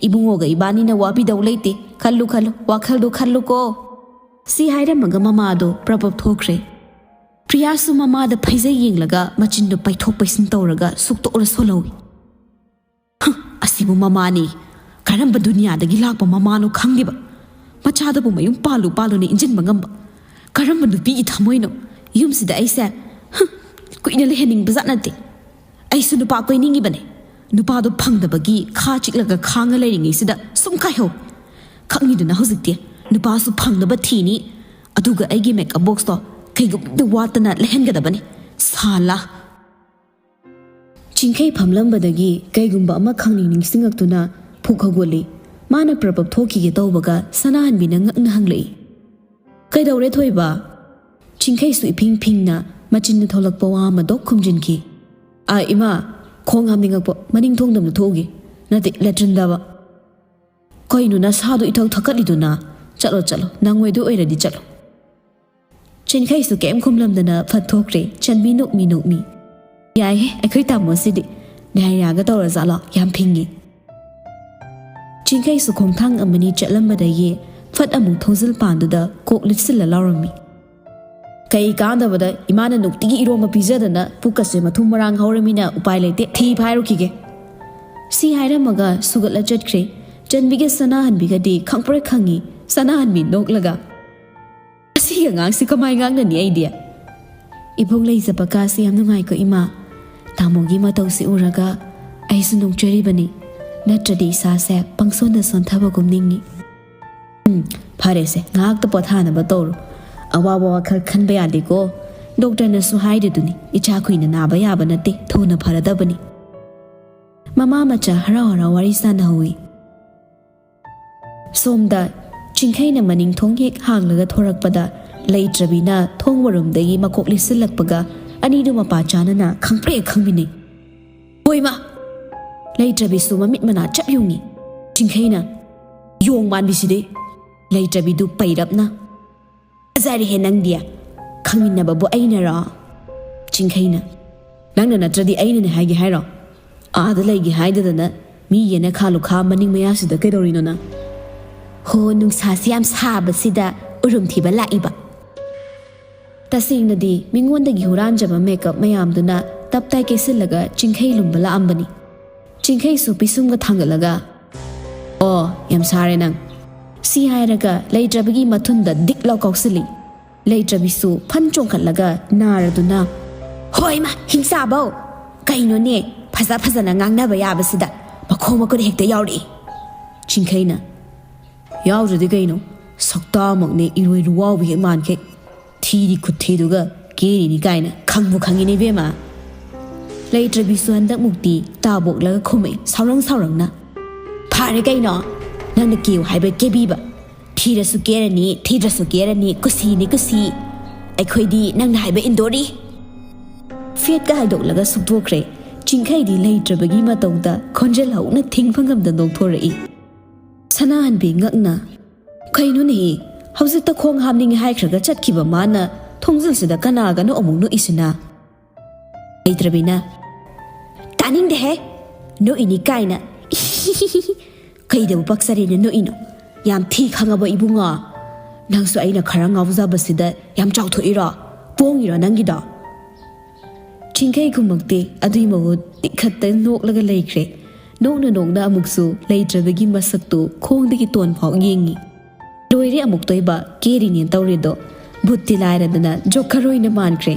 ꯏꯕꯨꯡꯉꯣꯒ ꯏꯕꯥꯅꯤꯅ ꯋꯥꯕꯤꯗꯧ ꯂꯩꯇꯦ꯫ ꯈꯜꯂꯨ ꯈꯜꯂꯨ, ꯋꯥꯈꯜꯗꯣ ꯈꯜꯂꯨꯀꯣ"꯫ ꯁꯤ ꯍꯥꯏꯔꯝꯃꯒ ꯃꯃꯥꯗꯣ ꯄ꯭ꯔꯞ ꯄ꯭ꯔꯞ ꯊꯣꯛꯈ꯭ꯔꯦ꯫ ꯄ꯭ꯔꯤꯌꯥꯁꯨ ꯃꯃꯥꯗ ꯐꯩꯖꯩ ꯌꯦꯡꯂꯒ ꯃꯆꯤꯟꯗꯣ ꯄꯩꯊꯣꯛ ꯄꯩꯁꯤꯟ ꯇꯧꯔꯒ ꯁꯨꯛꯇꯣꯛꯂ ꯁꯣꯜꯍꯧꯏ꯫ "ꯍꯨꯝ, ꯑꯁꯤꯕꯨ ꯃꯃꯥꯅꯤ꯫ ꯀꯔꯝꯕ ꯗꯨꯅꯤꯌꯥꯗꯒꯤ ꯂꯥꯛꯄ ꯃꯃꯥꯅꯣ ꯈꯪꯗꯦꯕ꯫ ꯃꯆꯥꯗꯨꯕꯨ ꯃꯌꯨꯝ ꯄꯥꯜꯂꯨ ꯄꯥꯜꯂꯨꯅ ꯏꯟꯖꯤꯟꯕ ꯉꯝꯕ꯫ ꯀꯔꯝꯕ ꯅꯨꯄꯤꯒꯤ ꯊꯃꯣꯏꯅꯣ? ꯌꯨꯝꯁꯤꯗ ꯑꯩꯁꯦ, ꯍꯨꯝ, ꯀꯨꯏꯅ ꯂꯩꯍꯟꯅꯤꯡꯕꯖꯥꯠ ꯅꯠꯇꯦ꯫ ꯑꯩꯁꯨ ꯅꯨꯄꯥ ꯀꯣꯏꯅꯤꯡꯉꯤꯕꯅꯦ꯫ ꯅꯨꯄꯥꯗꯣ ꯐꯪꯗꯕꯒꯤ ꯈꯥ ꯆꯤꯛꯂꯒ ꯈꯥꯡꯉ ꯂꯩꯔꯤꯉꯩꯁꯤꯗ ꯁꯨꯝ ꯀꯥꯏꯍꯧ꯫ ꯈꯪꯉꯤꯗꯨꯅ ꯍꯧꯖꯤꯛꯇꯤ ꯅꯨꯄꯥꯁꯨ ꯐꯪꯅꯕ ꯊꯤꯅꯤ꯫ ꯑꯗꯨꯒ ꯑꯩꯒꯤ ꯃꯦꯀꯞ ꯕꯣꯛꯁꯇꯣ ꯀꯩꯒꯨꯝꯕꯗ ꯋꯥꯠꯇꯅ ꯂꯩꯍꯟꯒꯗꯕꯅꯤ꯫ ꯁꯥꯂꯥ"꯫ ꯆꯤꯡꯈꯩ ꯐꯝꯂꯝꯕꯗꯒꯤ ꯀꯩꯒꯨꯝꯕ ꯑꯃ ꯈꯪꯅꯤꯡ ꯅꯤꯡꯁꯤꯡꯉꯛꯇꯨꯅ ꯐꯨꯛ ꯍꯧꯒꯠꯂꯤ꯫ ꯃꯥꯅ ꯄ꯭ꯔꯞ ꯄ꯭ꯔꯞ ꯊꯣꯛꯈꯤꯒꯦ ꯇꯧꯕꯒ ꯁꯅꯥꯍꯟꯕꯤꯅ ꯉꯛꯅ ꯍꯪꯂꯛꯏ, "ꯀꯩꯗꯧꯔꯦ ꯊꯣꯏꯕ?" ꯆꯤꯡꯈꯩꯁꯨ ꯏꯐꯤꯡ ꯐꯤꯡꯅ ꯃꯆꯤꯟꯗ ꯊꯣꯛꯂꯛꯄ ꯋꯥ ꯑꯃ ꯗꯣꯛ ꯈꯨꯝꯖꯤꯟꯈꯤ꯫ "ꯑ, ꯏꯃꯥ, ꯈꯣꯡ ꯍꯥꯝꯅꯤꯡꯉꯛꯄ, ꯃꯅꯤꯡ ꯊꯣꯡꯗ ꯑꯃꯨꯛ ꯊꯣꯛꯎꯒꯦ꯫ ꯅꯠꯇꯦ, ꯂꯦꯇ꯭ꯔꯤꯟꯗꯕ꯫ ꯀꯩꯅꯣ ꯅꯁꯥꯗꯣ ꯏꯊꯛ ꯊꯛꯀꯠꯂꯤꯗꯨꯅ? ꯆꯠꯂꯣ, ꯆꯠꯂꯣ, ꯅꯪꯉꯣꯏꯗꯣꯏ ꯑꯣꯏꯔꯗꯤ ꯆꯠꯂꯣ꯫" ꯆꯤꯡꯈꯩꯁꯨ ꯀꯩꯝ ꯈꯨꯝꯂꯝꯗꯅ ꯐꯠ ꯊꯣꯛꯈ꯭ꯔꯦ꯫ ꯆꯟꯕꯤ ꯅꯣꯛꯃꯤ ꯅꯣꯛꯃꯤ, "ꯌꯥꯏꯍꯦ, ꯑꯩꯈꯣꯏ ꯇꯥꯃꯣꯁꯤꯗꯤ ꯗꯥꯏꯔꯤꯌꯥꯒ ꯇꯧꯔꯖꯥꯠꯂꯣ? ꯌꯥꯝ ꯐꯤꯡꯉꯤ꯫" ꯆꯤꯡꯈꯩꯁꯨ ꯈꯣꯡꯊꯥꯡ ꯑꯃꯅꯤ ꯆꯠꯂꯝꯕꯗꯒꯤ ꯐꯠ ꯑꯃꯨꯛ ꯊꯣꯡꯖꯤꯜ ꯄꯥꯟꯗꯨꯗ ꯀꯣꯛ ꯂꯤꯠꯁꯤꯜꯂ ꯂꯥꯎꯔꯝꯃꯤ, "ꯀꯩ ꯀꯥꯟꯗꯕꯗ ꯏꯃꯥꯅ ꯅꯨꯡꯇꯤꯒꯤ ꯏꯔꯣꯝꯕ ꯄꯤꯖꯗꯅ ꯄꯨꯛꯀꯁꯦ ꯃꯊꯨꯝ ꯃꯔꯥꯡ ꯍꯧꯔꯃꯤꯅ ꯎꯄꯥꯏ ꯂꯩꯇꯦ, ꯊꯤ ꯐꯥꯏꯔꯨꯈꯤꯒꯦ꯫" ꯁꯤ ꯍꯥꯏꯔꯝꯃꯒ ꯁꯨꯒꯠꯂ ꯆꯠꯈ꯭ꯔꯦ꯫ ꯆꯟꯕꯤꯒ ꯁꯅꯥꯍꯟꯕꯤꯒꯗꯤ ꯈꯪꯄ꯭ꯔꯦꯛ ꯈꯪꯉꯤ꯫ ꯁꯅꯥꯍꯟꯕꯤ ꯅꯣꯛꯂꯒ, "ꯑꯁꯤꯒꯤ ꯑꯉꯥꯡꯁꯤ ꯀꯃꯥꯏ ꯉꯥꯡꯅꯅꯤ ꯑꯩꯗꯤ?" "ꯏꯕꯣꯛ ꯂꯩꯖꯕ ꯀꯥꯁꯦ ꯌꯥꯝ ꯅꯨꯡꯉꯥꯏꯀꯣ ꯏꯃꯥ꯫ ꯇꯥꯃꯣꯒꯤ ꯃꯇꯧꯁꯤ ꯎꯔꯒ ꯑꯩꯁꯨ ꯅꯣꯛꯆꯔꯤꯕꯅꯤ꯫ ꯅꯠꯇ꯭ꯔꯗꯤ ꯏꯁꯥꯁꯦ ꯄꯪꯁꯣꯟꯗ ꯁꯣꯟꯊꯕꯒꯨꯝ ꯅꯤꯡꯉꯤ꯫" "ꯎꯝ, ꯐꯔꯦꯁꯦ, ꯉꯥꯏꯍꯥꯛꯇ ꯄꯣꯊꯥꯅꯕ ꯇꯧꯔꯣ꯫ ꯑꯋꯥꯕ ꯋꯥꯈꯜ ꯈꯟꯕ ꯌꯥꯗꯦꯀꯣ꯫ ꯗꯣꯛꯇꯔꯅꯁꯨ ꯍꯥꯏꯔꯤꯗꯨꯅꯤ, ꯏꯆꯥ ꯀꯨꯏꯅ ꯅꯥꯕ ꯌꯥꯕ ꯅꯠꯇꯦ, ꯊꯨꯅ ꯐꯔꯗꯕꯅꯤ꯫" ꯃꯃꯥ ꯃꯆꯥ ꯍꯔꯥꯎ ꯍꯔꯥꯎ ꯋꯥꯔꯤ ꯁꯥꯟꯅꯍꯧꯏ꯫ ꯁꯣꯝꯗ ꯆꯤꯡꯈꯩꯅ ꯃꯅꯤꯡ ꯊꯣꯡ ꯍꯦꯛ ꯍꯥꯡꯂꯒ ꯊꯣꯔꯛꯄꯗ ꯂꯩꯇ꯭ꯔꯕꯤꯅ ꯊꯣꯡ ꯋꯥꯔꯨꯝꯗꯒꯤ ꯃꯀꯣꯛ ꯂꯤꯁꯤꯜꯂꯛꯄꯒ ꯑꯅꯤꯗꯨ ꯃꯄꯥ ꯆꯥꯅꯅ ꯈꯪꯄ꯭ꯔꯦꯛ ꯈꯪꯃꯤꯟꯅꯩ꯫ "ꯍꯣꯏꯃ!" ꯂꯩꯇ꯭ꯔꯕꯤꯁꯨ ꯃꯃꯤꯠ ꯃꯅꯥ ꯆꯞ ꯌꯨꯡꯉꯤ꯫ ꯆꯤꯡꯈꯩꯅ, "ꯌꯣꯡ ꯃꯥꯟꯕꯤꯁꯤꯗꯤ!" ꯂꯩꯇ꯭ꯔꯕꯤꯗꯨ ꯄꯩꯔꯞꯅ, "ꯐꯖꯔꯦꯍꯦ ꯅꯪꯗꯤ꯫ ꯈꯪꯃꯤꯟꯅꯕꯕꯨ ꯑꯩꯅꯔꯣ?" ꯆꯤꯡꯈꯩꯅ, "ꯅꯪꯅ ꯅꯠꯇ꯭ꯔꯗꯤ ꯑꯩꯅꯅꯦ ꯍꯥꯏꯒꯦ ꯍꯥꯏꯔꯣ? ꯑꯥꯗ ꯂꯩꯒꯦ ꯍꯥꯏꯗꯗꯅ ꯃꯤ ꯌꯦꯅꯈꯥ ꯂꯨꯈꯥ ꯃꯅꯤꯡ ꯃꯌꯥꯁꯤꯗ ꯀꯩꯗꯧꯔꯤꯅꯣ ꯅꯪ?" "ꯍꯣ, ꯅꯨꯡꯁꯥꯁꯤ ꯌꯥꯝ ꯁꯥꯕꯁꯤꯗ ꯎꯔꯨꯝ ꯊꯤꯕ ꯂꯥꯛꯏꯕ꯫" ꯇꯁꯦꯡꯅꯗꯤ ꯃꯤꯉꯣꯟꯗꯒꯤ ꯍꯨꯔꯥꯟꯖꯕ ꯃꯦꯀꯞ ꯃꯌꯥꯝꯗꯨꯅ ꯇꯞ ꯇꯥꯏ ꯀꯦꯁꯤꯜꯂꯒ ꯆꯤꯡꯈꯩ ꯂꯨꯝꯕ ꯂꯥꯛꯑꯝꯕꯅꯤ꯫ ꯆꯤꯡꯈꯩꯁꯨ ꯄꯤꯁꯨꯝꯒ ꯊꯥꯡꯒꯠꯂꯒ, "ꯑꯣ, ꯌꯥꯝ ꯁꯥꯔꯦ ꯅꯪ꯫" ꯁꯤ ꯍꯥꯏꯔꯒ ꯂꯩꯇ꯭ꯔꯕꯤꯒꯤ ꯃꯊꯨꯟꯗ ꯗꯤꯛ ꯂꯥꯎ ꯀꯥꯎꯁꯤꯜꯂꯤ꯫ ꯂꯩꯇ꯭ꯔꯕꯤꯁꯨ ꯐꯟ ꯆꯣꯡꯈꯠꯂꯒ ꯅꯥꯔꯗꯨꯅ, "ꯍꯣꯏꯃ, ꯍꯤꯡꯆꯥꯕꯧ! ꯀꯩꯅꯣꯅꯦ, ꯐꯖ ꯐꯖꯅ ꯉꯥꯡꯅꯕ ꯌꯥꯕꯁꯤꯗ ꯃꯈꯣꯡ ꯃꯈꯨꯠ ꯍꯦꯛꯇ ꯌꯥꯎꯔꯛꯏ꯫" ꯆꯤꯡꯈꯩꯅ, "ꯌꯥꯎꯗ꯭ꯔꯗꯤ ꯀꯩꯅꯣ? ꯁꯛꯇꯥꯃꯛꯅꯦ ꯏꯔꯣꯏ ꯂꯨꯋꯥꯎꯕꯤ ꯍꯦꯛ ꯃꯥꯟꯈꯩ꯫ ꯊꯤꯔꯤ ꯈꯨꯠꯊꯤꯗꯨꯒ ꯀꯦꯔꯤꯅꯤ ꯀꯥꯏꯅ ꯈꯪꯕꯨ ꯈꯪꯉꯤꯅꯦ ꯏꯕꯦꯝꯃ꯫" ꯂꯩꯇ꯭ꯔꯕꯤꯁꯨ ꯍꯟꯗꯛꯃꯨꯛꯇꯤ ꯇꯥꯕꯣꯛꯂꯒ ꯈꯨꯝꯃꯛꯏ ꯁꯥꯎꯔꯪ ꯁꯥꯎꯔꯪꯅ, "ꯐꯔꯦ ꯀꯩꯅꯣ, ꯅꯪꯅ ꯀꯦꯌꯨ ꯍꯥꯏꯕ ꯀꯦꯕꯤꯕ꯫ ꯊꯤꯔꯁꯨ ꯀꯦꯔꯅꯤ, ꯊꯤꯗ꯭ꯔꯁꯨ ꯀꯦꯔꯅꯤ, ꯀꯨꯁꯤꯅꯤ ꯀꯨꯁꯤ꯫ ꯑꯩꯈꯣꯏꯗꯤ ꯅꯪꯅ ꯍꯥꯏꯕ ꯏꯟꯗꯣꯔꯤ꯫ ꯐꯦꯠꯀ ꯍꯥꯏꯗꯣꯛꯂꯒ ꯁꯨꯛꯇꯣꯛꯈ꯭ꯔꯦ꯫ ꯆꯤꯡꯈꯩꯗꯤ ꯂꯩꯇ꯭ꯔꯕꯒꯤ ꯃꯇꯧꯗ ꯈꯣꯟꯖꯦꯜ ꯍꯧꯅ ꯊꯤꯡꯕ ꯉꯝꯗ ꯅꯣꯛꯊꯣꯔꯛꯏ꯫ ꯁꯅꯥꯍꯟꯕꯤ ꯉꯛꯅ, "ꯀꯩꯅꯣꯅꯦꯍꯦ? ꯍꯧꯖꯤꯛꯇ ꯈꯣꯡ ꯍꯥꯝꯅꯤꯡꯉꯦ ꯍꯥꯏꯈ꯭ꯔꯒ ꯆꯠꯈꯤꯕ ꯃꯥꯅ ꯊꯣꯡꯖꯤꯜꯁꯤꯗ ꯀꯅꯥꯒꯅꯣ ꯑꯃꯨꯛ ꯅꯣꯛꯏꯁꯤꯅ?" ꯂꯩꯇ꯭ꯔꯕꯤꯅ, "ꯇꯥꯅꯤꯡꯗꯦꯍꯦ, ꯅꯣꯛꯏꯅꯤ ꯀꯥꯏꯅ꯫ ꯀꯩꯗꯕꯨ ꯄꯛꯆꯔꯦꯅ ꯅꯣꯛꯏꯅꯣ? ꯌꯥꯝ ꯊꯤ ꯈꯪꯉꯕ ꯏꯕꯨꯡꯉꯣ꯫ ꯅꯪꯁꯨ ꯑꯩꯅ ꯈꯔ ꯉꯥꯎꯖꯕꯁꯤꯗ ꯌꯥꯝ ꯆꯥꯎꯊꯣꯛꯏꯔꯣ? ꯄꯣꯡꯉꯤꯔꯣ ꯅꯪꯒꯤꯗꯣ?" ꯆꯤꯡꯈꯩ ꯈꯨꯝꯃꯛꯇꯦ꯫ ꯑꯗꯨꯏ ꯃꯍꯨꯠ ꯇꯤꯛꯈꯠꯇ ꯅꯣꯛꯂꯒ ꯂꯩꯈ꯭ꯔꯦ꯫ ꯅꯣꯛꯅ ꯅꯣꯛꯅ ꯑꯃꯨꯛꯁꯨ ꯂꯩꯇ꯭ꯔꯕꯒꯤ ꯃꯁꯛꯇꯨ ꯈꯣꯡꯗꯒꯤ ꯇꯣꯟ ꯐꯥꯎ ꯌꯦꯡꯉꯤ꯫ ꯂꯣꯏꯔꯦ ꯑꯃꯨꯛꯇꯣꯏꯕ ꯀꯦꯔꯤꯅꯦ ꯇꯧꯔꯤꯗꯣ꯫ ꯚꯨꯠꯇꯤ ꯂꯥꯏꯔꯗꯅ ꯖꯣꯀꯔ ꯑꯣꯏꯅ ꯃꯥꯟꯈ꯭ꯔꯦ꯫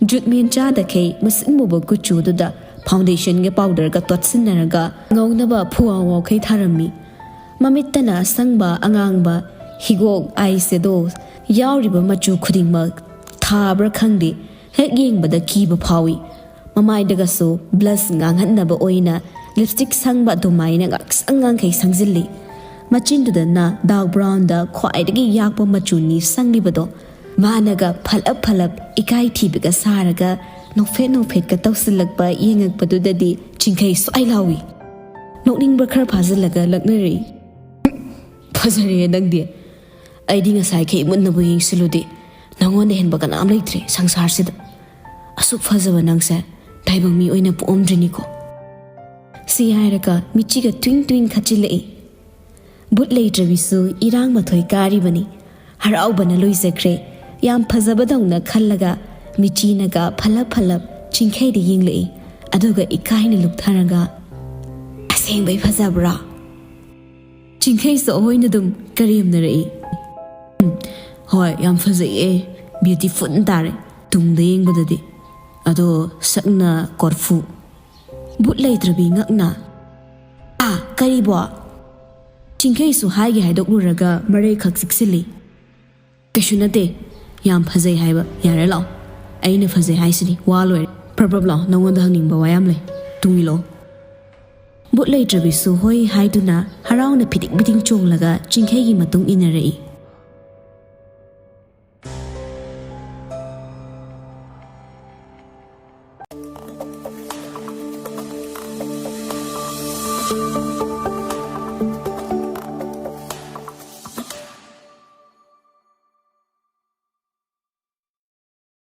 ꯖꯨꯠꯃꯦꯟ ꯆꯥꯗꯈꯩ ꯃꯁꯤꯡ ꯃꯨꯕ ꯀꯨꯆꯨꯗꯨꯗ ꯐꯥꯎꯟꯗꯦꯁꯟꯒ ꯄꯥꯎꯗꯔꯒ ꯇꯣꯠꯁꯤꯟꯅꯔꯒ ꯉꯧꯅꯕ ꯐꯨꯋꯥꯎ ꯋꯥꯎꯈꯩ ꯊꯥꯔꯝꯃꯤ꯫ ꯃꯃꯤꯠꯇꯅ ꯑꯁꯪꯕ, ꯑꯉꯥꯡꯕ, ꯍꯤꯒꯣꯛ, ꯑꯥꯏ ꯁꯦꯗꯣ ꯌꯥꯎꯔꯤꯕ ꯃꯆꯨ ꯈꯨꯗꯤꯡꯃꯛ ꯊꯥꯕ꯭ꯔꯥ ꯈꯪꯗꯦ, ꯍꯦꯛ ꯌꯦꯡꯕꯗ ꯀꯤꯕ ꯐꯥꯎꯏ꯫ ꯃꯃꯥꯏꯗꯒꯁꯨ ꯕ꯭ꯂꯁ ꯉꯥꯡꯍꯟꯅꯕ ꯑꯣꯏꯅ ꯂꯤꯞꯁꯇꯤꯛ ꯁꯪꯕ ꯑꯗꯨꯃꯥꯏꯅ ꯉꯥꯛꯁꯪ ꯉꯥꯡꯈꯩ ꯁꯪꯖꯤꯜꯂꯤ꯫ ꯃꯆꯤꯟꯗꯨꯗꯅ ꯗꯥꯔꯛ ꯕ꯭ꯔꯥꯎꯟꯗ ꯈ꯭ꯋꯥꯏꯗꯒꯤ ꯌꯥꯛꯄ ꯃꯆꯨꯅꯤ ꯁꯪꯂꯤꯕꯗꯣ꯫ ꯃꯥꯅꯒ ꯐꯠꯂꯞ ꯐꯠꯂꯞ ꯏꯀꯥꯏ ꯊꯤꯕꯒ ꯁꯥꯔꯒ ꯅꯣꯛꯐꯦꯠ ꯅꯣꯛꯐꯦꯠꯀ ꯇꯧꯁꯤꯜꯂꯛꯄ ꯌꯦꯡꯉꯛꯄꯗꯨꯗꯗꯤ ꯆꯤꯡꯈꯩ ꯁ꯭ꯋꯥꯏ ꯂꯥꯎꯏ꯫ ꯅꯣꯛꯅꯤꯡꯕ ꯈꯔ ꯐꯥꯖꯤꯜꯂꯒ ꯂꯛꯅꯔꯛꯏ꯫ "ꯐꯖꯔꯦ ꯅꯪꯗꯤ꯫ ꯑꯩꯗꯤ ꯉꯁꯥꯏꯈꯩ ꯃꯨꯟꯅꯕꯨ ꯌꯦꯡꯁꯤꯜꯂꯨꯗꯦ꯫ ꯅꯪꯉꯣꯟꯗ ꯍꯦꯟꯕ ꯀꯅꯥꯝ ꯂꯩꯇ꯭ꯔꯦ ꯁꯪꯁꯥꯔꯁꯤꯗ꯫ ꯑꯁꯨꯛ ꯐꯖꯕ ꯅꯪꯁꯦ ꯇꯥꯏꯕꯪ ꯃꯤ ꯑꯣꯏꯅ ꯄꯣꯛꯑꯝꯗ꯭ꯔꯤꯅꯤꯀꯣ?" ꯁꯤ ꯍꯥꯏꯔꯒ ꯃꯤꯆꯤꯒ ꯇ꯭ꯋꯤꯡ ꯇ꯭ꯋꯤꯡ ꯈꯠꯆꯤꯜꯂꯛꯏ꯫ ꯕꯨꯠ ꯂꯩꯇ꯭ꯔꯕꯤꯁꯨ ꯏꯔꯥꯡ ꯃꯊꯣꯏ ꯀꯥꯔꯤꯕꯅꯤ꯫ ꯍꯔꯥꯎꯕꯅ ꯂꯣꯏꯖꯈ꯭ꯔꯦ꯫ ꯌꯥꯝ ꯐꯖꯕꯗꯧꯅ ꯈꯜꯂꯒ ꯃꯤꯆꯤꯅꯒ ꯐꯠꯂꯞ ꯐꯠꯂꯞ ꯆꯤꯡꯈꯩꯗ ꯌꯦꯡꯂꯛꯏ꯫ ꯑꯗꯨꯒ ꯏꯀꯥꯏꯅ ꯂꯨꯞꯊꯔꯒ, "ꯑꯁꯦꯡꯕꯩ ꯐꯖꯕ꯭ꯔꯥ?" ꯆꯤꯡꯈꯩꯁꯨ ꯑꯩꯈꯣꯏꯅ ꯑꯗꯨꯝ ꯀꯔꯦꯝꯅꯔꯛꯏ꯫ "ꯎꯝ, ꯍꯣꯏ, ꯌꯥꯝ ꯐꯖꯩꯌꯦ꯫ ꯕ꯭ꯌꯨꯇꯤꯐꯨꯜ ꯇꯥꯔꯦ ꯇꯨꯡꯗ ꯌꯦꯡꯕꯗꯗꯤ꯫ ꯑꯗꯣ ꯁꯛꯅ ꯀꯣꯔꯐꯨ꯫" ꯕꯨꯠ ꯂꯩꯇ꯭ꯔꯕꯤ ꯉꯛꯅ, "ꯑꯥ, ꯀꯔꯤꯕꯣ?" ꯆꯤꯡꯈꯩꯁꯨ ꯍꯥꯏꯒꯦ ꯍꯥꯏꯗꯣꯛꯂꯨꯔꯒ ꯃꯔꯩ ꯈꯛ ꯆꯤꯛꯁꯤꯜꯂꯤ꯫ "ꯀꯩꯁꯨ ꯅꯠꯇꯦ, ꯌꯥꯝ ꯐꯖꯩ ꯍꯥꯏꯕ꯫ ꯌꯥꯔꯦ, ꯂꯥꯛꯑꯣ꯫ ꯑꯩꯅ ꯐꯖꯩ ꯍꯥꯏꯁꯤꯅꯤ, ꯋꯥ ꯂꯣꯏꯔꯦ꯫ ꯄ꯭ꯔꯞ ꯄ꯭ꯔꯞ ꯂꯥꯛꯑꯣ, ꯅꯉꯣꯟꯗ ꯍꯪꯅꯤꯡꯕ ꯋꯥ ꯌꯥꯝ ꯂꯩ꯫ ꯇꯨꯡ ꯏꯜꯂꯛꯑꯣ꯫" ꯕꯨꯠ ꯂꯩꯇ꯭ꯔꯕꯤꯁꯨ ꯍꯣꯏ ꯍꯥꯏꯗꯨꯅ ꯍꯔꯥꯎꯅ ꯐꯤꯗꯤꯡ ꯐꯤꯗꯤꯡ ꯆꯣꯡꯂꯒ ꯆꯤꯡꯈꯩꯒꯤ ꯃꯇꯨꯡ ꯏꯟꯅꯔꯛꯏ꯫